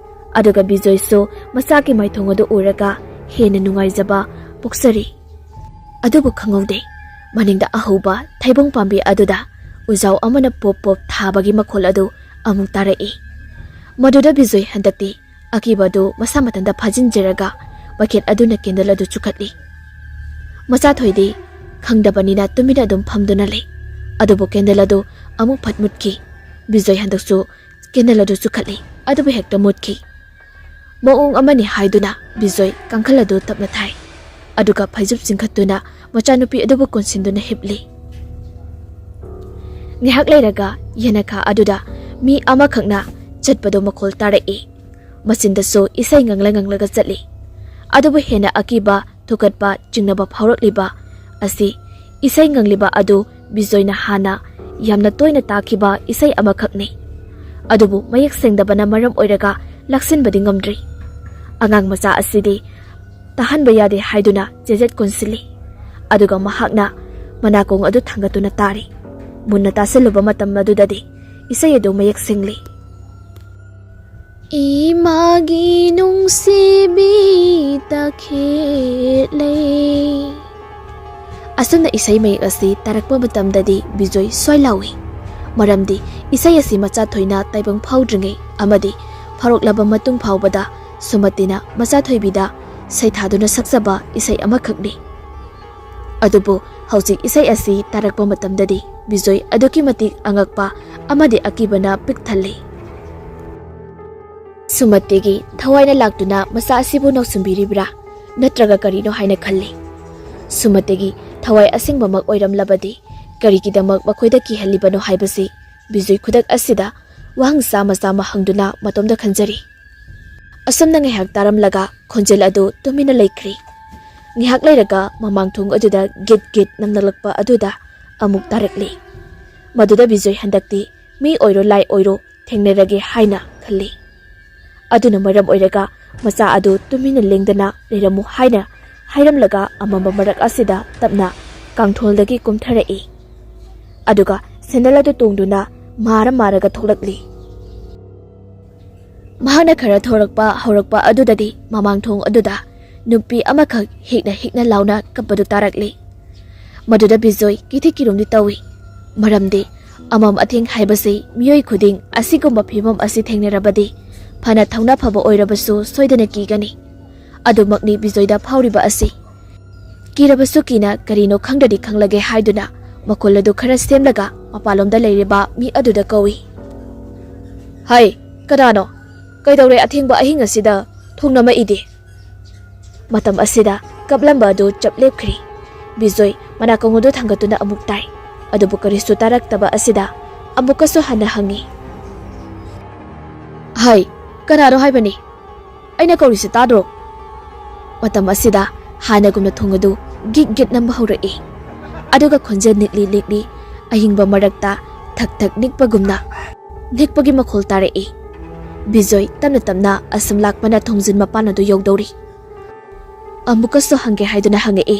ꯑꯗꯨꯒ ꯕꯤꯖꯣꯏꯁꯨ ꯃꯆꯥꯒꯤ ꯃꯥꯏꯊꯣꯡ ꯑꯗꯨ ꯎꯔꯒ ꯍꯦꯟꯅ ꯅꯨꯡꯉꯥꯏꯖꯕ ꯄꯣꯛꯆꯔꯤ꯫ ꯑꯗꯨꯕꯨ ꯈꯪꯍꯧꯗꯦ, ꯃꯅꯤꯡꯗ ꯑꯍꯧꯕ ꯊꯩꯕꯣꯡ ꯄꯥꯝꯕꯤ ꯑꯗꯨꯗ ꯎꯖꯥꯎ ꯑꯃꯅ ꯄꯣꯞ ꯄꯣꯞ ꯊꯥꯕꯒꯤ ꯃꯈꯣꯜ ꯑꯗꯨ ꯑꯃꯨꯛ ꯇꯥꯔꯛꯏ꯫ ꯃꯗꯨꯗ ꯕꯤꯖꯣꯏ ꯍꯟꯗꯛꯇꯤ ꯑꯀꯤꯕ ꯑꯗꯨ ꯃꯁꯥ ꯃꯊꯟꯇ ꯐꯥꯖꯤꯟꯖꯔꯒ ꯕꯛꯀꯦꯠ ꯑꯗꯨꯅ ꯀꯦꯟꯗꯜ ꯑꯗꯨ ꯆꯨꯈꯠꯂꯤ꯫ ꯃꯆꯥꯊꯣꯏꯗꯤ ꯈꯪꯗꯕꯅꯤꯅ ꯇꯨꯃꯤꯟꯅ ꯑꯗꯨꯝ ꯐꯝꯗꯨꯅ ꯂꯩ꯫ ꯑꯗꯨꯕꯨ ꯀꯦꯟꯗꯜ ꯑꯗꯨ ꯑꯃꯨꯛ ꯐꯠ ꯃꯨꯠꯈꯤ꯫ ꯕꯤꯖꯣꯏ ꯍꯟꯗꯛꯁꯨ ꯀꯦꯟꯗꯜ ꯑꯗꯨ ꯆꯨꯈꯠꯂꯤ, ꯑꯗꯨꯕꯨ ꯍꯦꯛꯇ ꯃꯨꯠꯈꯤ꯫ ꯃꯑꯣꯡ ꯑꯃꯅꯤ ꯍꯥꯏꯗꯨꯅ ꯕꯤꯖꯣꯏ ꯀꯥꯡꯈꯜ ꯑꯗꯨ ꯇꯞꯅ ꯊꯥꯏ꯫ ꯑꯗꯨꯒ ꯐꯩꯖꯨꯞ ꯆꯤꯡꯈꯠꯇꯨꯅ ꯃꯆꯥꯅꯨꯄꯤ ꯑꯗꯨꯕꯨ ꯀꯣꯟꯁꯤꯟꯗꯨꯅ ꯍꯤꯞꯂꯤ꯫ ꯉꯥꯏꯍꯥꯛ ꯂꯩꯔꯒ ꯌꯦꯅꯈꯥ ꯑꯗꯨꯗ ꯃꯤ ꯑꯃꯈꯛꯅ ꯆꯠꯄꯗꯨ ꯃꯈꯣꯜ ꯇꯥꯔꯛꯏ꯫ ꯃꯆꯤꯟꯗꯁꯨ ꯏꯁꯩ ꯉꯪꯂ ꯉꯪꯂꯒ ꯆꯠꯂꯤ꯫ ꯑꯗꯨꯕꯨ ꯍꯦꯟꯅ ꯑꯀꯤꯕ, ꯊꯨꯀꯠꯄ, ꯆꯤꯡꯅꯕ ꯐꯥꯎꯔꯛꯂꯤꯕ ꯑꯁꯤ ꯏꯁꯩ ꯉꯪꯂꯤꯕ ꯑꯗꯨ ꯕꯤꯖꯣꯏꯅ ꯍꯥꯟꯅ ꯌꯥꯝꯅ ꯇꯣꯏꯅ ꯇꯥꯈꯤꯕ ꯏꯁꯩ ꯑꯃꯈꯛꯅꯤ꯫ ꯑꯗꯨꯕꯨ ꯃꯌꯦꯛ ꯁꯦꯡꯗꯕꯅ ꯃꯔꯝ ꯑꯣꯏꯔꯒ ꯂꯥꯛꯁꯤꯟꯕꯗꯤ ꯉꯝꯗ꯭ꯔꯤ꯫ ꯑꯉꯥꯡ ꯃꯆꯥ ꯑꯁꯤꯗꯤ ꯇꯥꯍꯟꯕ ꯌꯥꯗꯦ ꯍꯥꯏꯗꯨꯅ ꯆꯦꯖꯦꯠ ꯀꯣꯟꯁꯤꯜꯂꯤ꯫ ꯑꯗꯨꯒ ꯃꯍꯥꯛꯅ ꯃꯅꯥꯀꯣꯡ ꯑꯗꯨ ꯊꯥꯡꯒꯠꯇꯨꯅ ꯇꯥꯔꯤ꯫ ꯃꯨꯟꯅ ꯇꯥꯁꯤꯜꯂꯨꯕ ꯃꯇꯝ ꯑꯗꯨꯗꯗꯤ ꯏꯁꯩ ꯑꯗꯨ ꯃꯌꯦꯛ ꯁꯦꯡꯂꯤ꯫ ꯏꯃꯥꯒꯤ ꯅꯨꯡꯁꯤꯕꯤ ꯇꯈꯦꯠꯂꯩ꯫ ꯑꯁꯨꯝꯅ ꯏꯁꯩ ꯃꯌꯦꯛ ꯑꯁꯤ ꯇꯥꯔꯛꯄ ꯃꯇꯝꯗꯗꯤ ꯕꯤꯖꯣꯏ ꯁ꯭ꯋꯥꯏ ꯂꯥꯎꯏ꯫ ꯃꯔꯝꯗꯤ ꯏꯁꯩ ꯑꯁꯤ ꯃꯆꯥꯊꯣꯏꯅ ꯇꯥꯏꯕꯪ ꯐꯥꯎꯗ꯭ꯔꯤꯉꯩ ꯑꯃꯗꯤ ꯐꯥꯎꯔꯛꯂꯕ ꯃꯇꯨꯡ ꯐꯥꯎꯕꯗ ꯁꯨꯃꯇꯤꯅ ꯃꯆꯥꯊꯣꯏꯕꯤꯗ ꯁꯩꯊꯥꯗꯨꯅ ꯁꯛꯆꯕ ꯏꯁꯩ ꯑꯃꯈꯛꯅꯤ꯫ ꯑꯗꯨꯕꯨ ꯍꯧꯖꯤꯛ ꯏꯁꯩ ꯑꯁꯤ ꯇꯥꯔꯛꯄ ꯃꯇꯝꯗꯗꯤ ꯕꯤꯖꯣꯏ ꯑꯗꯨꯛꯀꯤ ꯃꯇꯤꯛ ꯑꯉꯛꯄ ꯑꯃꯗꯤ ꯑꯀꯤꯕꯅ ꯄꯤꯛ ꯊꯜꯂꯤ꯫ ꯁꯨꯃꯇꯤꯒꯤ ꯊꯋꯥꯏꯅ ꯂꯥꯛꯇꯨꯅ ꯃꯆꯥ ꯑꯁꯤꯕꯨ ꯅꯧꯁꯨꯝꯕꯤꯔꯤꯕ꯭ꯔꯥ? ꯅꯠꯇ꯭ꯔꯒ ꯀꯔꯤꯅꯣ ꯍꯥꯏꯅ ꯈꯜꯂꯤ꯫ ꯁꯨꯃꯇꯤꯒꯤ ꯊꯋꯥꯏ ꯑꯁꯦꯡꯕꯃꯛ ꯑꯣꯏꯔꯝꯂꯕꯗꯤ ꯀꯔꯤꯒꯤꯗꯃꯛ ꯃꯈꯣꯏꯗ ꯀꯤꯍꯜꯂꯤꯕꯅꯣ ꯍꯥꯏꯕꯁꯤ ꯕꯤꯖꯣꯏ ꯈꯨꯗꯛ ꯑꯁꯤꯗ ꯋꯥꯍꯪ ꯆꯥꯝꯃ ꯆꯥꯝꯃ ꯍꯪꯗꯨꯅ ꯃꯇꯣꯝꯗ ꯈꯟꯖꯔꯤ꯫ ꯑꯁꯨꯝꯅ ꯉꯥꯏꯍꯥꯛ ꯇꯥꯔꯝꯂꯒ ꯈꯣꯟꯖꯦꯜ ꯑꯗꯨ ꯇꯨꯃꯤꯟꯅ ꯂꯩꯈ꯭ꯔꯤ꯫ ꯉꯥꯏꯍꯥꯛ ꯂꯩꯔꯒ ꯃꯃꯥꯡ ꯊꯣꯡ ꯑꯗꯨꯗ ꯒꯤꯠ ꯒꯤꯠ ꯅꯝꯅꯂꯛꯄ ꯑꯗꯨꯗ ꯑꯃꯨꯛ ꯇꯥꯔꯛꯂꯤ꯫ ꯃꯗꯨꯗ ꯕꯤꯖꯣꯏ ꯍꯟꯗꯛꯇꯤ ꯃꯤ ꯑꯣꯏꯔꯣ ꯂꯥꯏ ꯑꯣꯏꯔꯣ ꯊꯦꯡꯅꯔꯒꯦ ꯍꯥꯏꯅ ꯈꯜꯂꯤ꯫ ꯑꯗꯨꯅ ꯃꯔꯝ ꯑꯣꯏꯔꯒ ꯃꯆꯥ ꯑꯗꯨ ꯇꯨꯃꯤꯟꯅ ꯂꯦꯡꯗꯅ ꯂꯩꯔꯝꯃꯨ ꯍꯥꯏꯅ ꯍꯥꯏꯔꯝꯂꯒ ꯑꯃꯝꯕ ꯃꯔꯛ ꯑꯁꯤꯗ ꯇꯞꯅ ꯀꯥꯡꯊꯣꯜꯗꯒꯤ ꯀꯨꯝꯊꯔꯛꯏ꯫ ꯑꯗꯨꯒ ꯁꯦꯟꯗꯜ ꯑꯗꯨ ꯇꯣꯡꯗꯨꯅ ꯃꯥꯔ ꯃꯥꯔꯒ ꯊꯣꯛꯂꯛꯂꯤ꯫ ꯃꯍꯥꯛꯅ ꯈꯔ ꯊꯧꯔꯛꯄ ꯍꯧꯔꯛꯄ ꯑꯗꯨꯗꯗꯤ ꯃꯃꯥꯡ ꯊꯣꯡ ꯑꯗꯨꯗ ꯅꯨꯄꯤ ꯑꯃꯈꯛ ꯍꯤꯛꯅ ꯍꯤꯛꯅ ꯂꯥꯎꯅ ꯀꯞꯄꯗꯨ ꯇꯥꯔꯛꯂꯤ꯫ ꯃꯗꯨꯗ ꯕꯤꯖꯣꯏ ꯀꯤꯊꯤ ꯀꯤꯔꯨꯝꯗꯤ ꯇꯧꯏ꯫ ꯃꯔꯝꯗꯤ ꯑꯃꯝ ꯑꯊꯦꯡ ꯍꯥꯏꯕꯁꯤ ꯃꯤꯑꯣꯏ ꯈꯨꯗꯤꯡ ꯑꯁꯤꯒꯨꯝꯕ ꯐꯤꯕꯝ ꯑꯁꯤ ꯊꯦꯡꯅꯔꯕꯗꯤ ꯐꯅ ꯊꯧꯅꯥ ꯐꯕ ꯑꯣꯏꯔꯕꯁꯨ ꯁꯣꯏꯗꯅ ꯀꯤꯒꯅꯤ꯫ ꯑꯗꯨꯃꯛꯅꯤ ꯕꯤꯖꯣꯏꯗ ꯐꯥꯎꯔꯤꯕ ꯑꯁꯤ꯫ ꯀꯤꯔꯕꯁꯨ ꯀꯤꯅ ꯀꯔꯤꯅꯣ ꯈꯪꯗ꯭ꯔꯗꯤ ꯈꯪꯂꯒꯦ ꯍꯥꯏꯗꯨꯅ ꯃꯈꯣꯜ ꯑꯗꯨ ꯈꯔ ꯁꯦꯝꯂꯒ ꯃꯄꯥꯟꯂꯣꯝꯗ ꯂꯩꯔꯤꯕ ꯃꯤ ꯑꯗꯨꯗ ꯀꯧꯏ꯫ "ꯍꯩ, ꯀꯅꯥꯅꯣ? ꯀꯩꯗꯧꯔꯦ ꯑꯊꯦꯡꯕ ꯑꯍꯤꯡ ꯑꯁꯤꯗ ꯊꯣꯡ ꯅꯝꯃꯛꯏꯗꯤ?" ꯃꯇꯝ ꯑꯁꯤꯗ ꯀꯞꯂꯝꯕ ꯑꯗꯨ ꯆꯞ ꯂꯦꯞꯈ꯭ꯔꯤ꯫ ꯕꯤꯖꯣꯏ ꯃꯅꯥꯀꯣꯡ ꯑꯗꯨ ꯊꯥꯡꯒꯠꯇꯨꯅ ꯑꯃꯨꯛ ꯇꯥꯏ꯫ ꯑꯗꯨꯕꯨ ꯀꯔꯤꯁꯨ ꯇꯥꯔꯛꯇꯕ ꯑꯁꯤꯗ ꯑꯃꯨꯛꯀꯁꯨ ꯍꯟꯅ ꯍꯪꯉꯤ꯫ "ꯍꯩ, ꯀꯅꯥꯅꯣ ꯍꯥꯏꯕꯅꯤ? ꯑꯩꯅ ꯀꯧꯔꯤꯁꯤ ꯇꯥꯗ꯭ꯔꯣ?" ꯃꯇꯝ ꯑꯁꯤꯗ ꯍꯥꯟꯅꯒꯨꯝꯅ ꯊꯣꯡ ꯑꯗꯨ ꯒꯤꯠ ꯒꯤꯠ ꯅꯝꯕ ꯍꯧꯔꯛꯏ꯫ ꯑꯗꯨꯒ ꯈꯣꯟꯖꯦꯜ ꯅꯤꯛꯂꯤ ꯅꯤꯛꯂꯤ ꯑꯍꯤꯡꯕ ꯃꯔꯛꯇ ꯊꯛ ꯊꯛ ꯅꯤꯛꯄꯒꯨꯝꯅ ꯅꯤꯛꯄꯒꯤ ꯃꯈꯣꯜ ꯇꯥꯔꯛꯏ꯫ ꯕꯤꯖꯣꯏ ꯇꯞꯅ ꯇꯞꯅ ꯑꯁꯨꯝ ꯂꯥꯛꯄꯅ ꯊꯣꯡꯖꯤꯟ ꯃꯄꯥꯟ ꯑꯗꯨ ꯌꯧꯗꯧꯔꯤ꯫ ꯑꯃꯨꯛꯀꯁꯨ ꯍꯪꯒꯦ ꯍꯥꯏꯗꯨꯅ ꯍꯪꯉꯛꯏ꯫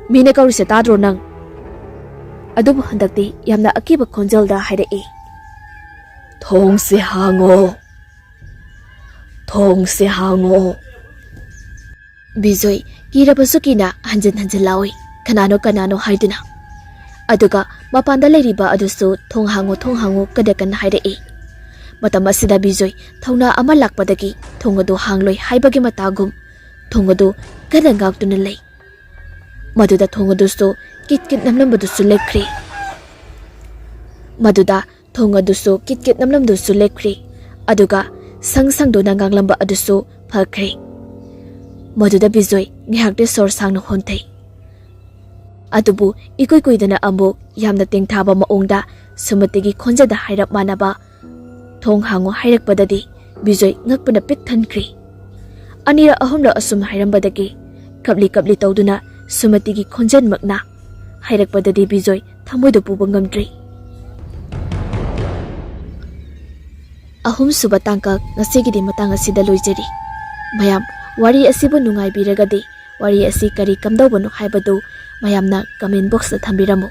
"ꯃꯤꯅ ꯀꯧꯔꯤꯁꯦ ꯇꯥꯗ꯭ꯔꯣ ꯅꯪ?" ꯑꯗꯨꯕꯨ ꯍꯟꯗꯛꯇꯤ ꯌꯥꯝꯅ ꯑꯀꯤꯕ ꯈꯣꯟꯖꯦꯜꯗ ꯍꯥꯏꯔꯛꯏ꯫ "ꯊꯣꯡꯁꯦ ꯍꯥꯡꯉꯣ꯫ ꯊꯣꯡꯁꯦ ꯍꯥꯡꯉꯣ꯫" ꯕꯤꯖꯣꯏ ꯀꯤꯔꯕꯁꯨ ꯀꯤꯅ ꯍꯟꯖꯤꯟ ꯍꯟꯖꯤꯟ ꯂꯥꯎꯏ, "ꯀꯅꯥꯅꯣ, ꯀꯅꯥꯅꯣ?" ꯍꯥꯏꯗꯨꯅ꯫ ꯑꯗꯨꯒ ꯃꯄꯥꯟꯗ ꯂꯩꯔꯤꯕ ꯑꯗꯨꯁꯨ "ꯊꯣꯡ ꯍꯥꯡꯉꯨ, ꯊꯣꯡ ꯍꯥꯡꯉꯨ" ꯀꯟꯅ ꯀꯟꯅ ꯍꯥꯏꯔꯛꯏ꯫ ꯃꯇꯝ ꯑꯁꯤꯗ ꯕꯤꯖꯣꯏ ꯊꯧꯅꯥ ꯑꯃ ꯂꯥꯛꯄꯗꯒꯤ ꯊꯣꯡ ꯑꯗꯨ ꯍꯥꯡꯂꯣꯏ ꯍꯥꯏꯕꯒꯤ ꯃꯇꯥꯒꯨꯝ ꯊꯣꯡ ꯑꯗꯨ ꯀꯟꯅ ꯉꯥꯛꯇꯨꯅ ꯂꯩ꯫ ꯃꯗꯨꯗ ꯊꯣꯡ ꯑꯗꯨꯁꯨ ꯀꯤꯠ ꯀꯤꯠ ꯅꯝꯂꯝꯕꯗꯨꯁꯨ ꯂꯦꯞꯈ꯭ꯔꯦ꯫ ꯃꯗꯨꯗ ꯊꯣꯡ ꯑꯗꯨꯁꯨ ꯀꯤꯠ ꯀꯤꯠ ꯅꯝꯂꯝꯗꯨꯁꯨ ꯂꯦꯞꯈ꯭ꯔꯦ꯫ ꯑꯗꯨꯒ ꯁꯪ ꯁꯪꯗꯨꯅ ꯉꯥꯡꯂꯝꯕ ꯑꯗꯨꯁꯨ ꯐꯈ꯭ꯔꯦ꯫ ꯃꯗꯨꯗ ꯕꯤꯖꯣꯏ ꯉꯥꯏꯍꯥꯛꯇꯤ ꯁꯣꯔ ꯁꯥꯡꯅ ꯍꯣꯟꯊꯩ꯫ ꯑꯗꯨꯕꯨ ꯏꯀꯨꯏ ꯀꯨꯏꯗꯅ ꯑꯃꯨꯛ ꯌꯥꯝꯅ ꯇꯦꯡꯊꯥꯕ ꯃꯑꯣꯡꯗ ꯁꯨꯃꯇꯤꯒꯤ ꯈꯣꯟꯖꯦꯜꯗ ꯍꯥꯏꯔꯞ ꯃꯥꯟꯅꯕ "ꯊꯣꯡ ꯍꯥꯡꯉꯨ" ꯍꯥꯏꯔꯛꯄꯗꯗꯤ ꯕꯤꯖꯣꯏ ꯉꯛꯄꯅ ꯄꯤꯛ ꯊꯟꯈ꯭ꯔꯤ꯫ ꯑꯅꯤꯔꯛ ꯑꯍꯨꯝꯂꯛ ꯑꯁꯨꯝ ꯍꯥꯏꯔꯝꯕꯗꯒꯤ ꯀꯞꯂꯤ ꯀꯞꯂꯤ ꯇꯧꯗꯨꯅ ꯁꯨꯃꯇꯤꯒꯤ ꯈꯣꯟꯖꯦꯜꯃꯛꯅ ꯍꯥꯏꯔꯛꯄꯗꯗꯤ ꯕꯤꯖꯣꯏ ꯊꯃꯣꯏꯗ ꯄꯨꯕ ꯉꯝꯗ꯭ꯔꯤ꯫ ꯑꯍꯨꯝꯁꯨꯕ ꯇꯥꯡꯀꯛ ꯉꯁꯤꯒꯤꯗꯤ ꯃꯇꯥꯡ ꯑꯁꯤꯗ ꯂꯣꯏꯖꯔꯤ꯫ ꯃꯌꯥꯝ, ꯋꯥꯔꯤ ꯑꯁꯤꯕꯨ ꯅꯨꯡꯉꯥꯏꯕꯤꯔꯒꯗꯤ ꯋꯥꯔꯤ ꯑꯁꯤ ꯀꯔꯤ ꯀꯝꯗꯧꯕꯅꯣ ꯍꯥꯏꯕꯗꯨ ꯃꯌꯥꯝꯅ comment boxꯇ ꯊꯝꯕꯤꯔꯝꯃꯨ꯫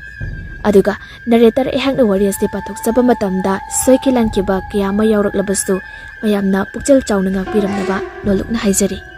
ꯑꯗꯨꯒ narrator ꯑꯩꯍꯥꯛꯅ ꯋꯥꯔꯤ ꯑꯁꯤ ꯄꯥꯊꯣꯛꯆꯕ ꯃꯇꯝꯗ ꯁꯣꯏꯈꯤ ꯂꯥꯟꯈꯤꯕ ꯀꯌꯥ ꯑꯃ ꯌꯥꯎꯔꯛꯂꯕꯁꯨ ꯃꯌꯥꯝꯅ ꯄꯨꯛꯆꯦꯜ ꯆꯥꯎꯅ ꯉꯥꯛꯄꯤꯔꯝꯅꯕ ꯅꯣꯜꯂꯨꯛꯅ ꯍꯥꯏꯖꯔꯤ꯫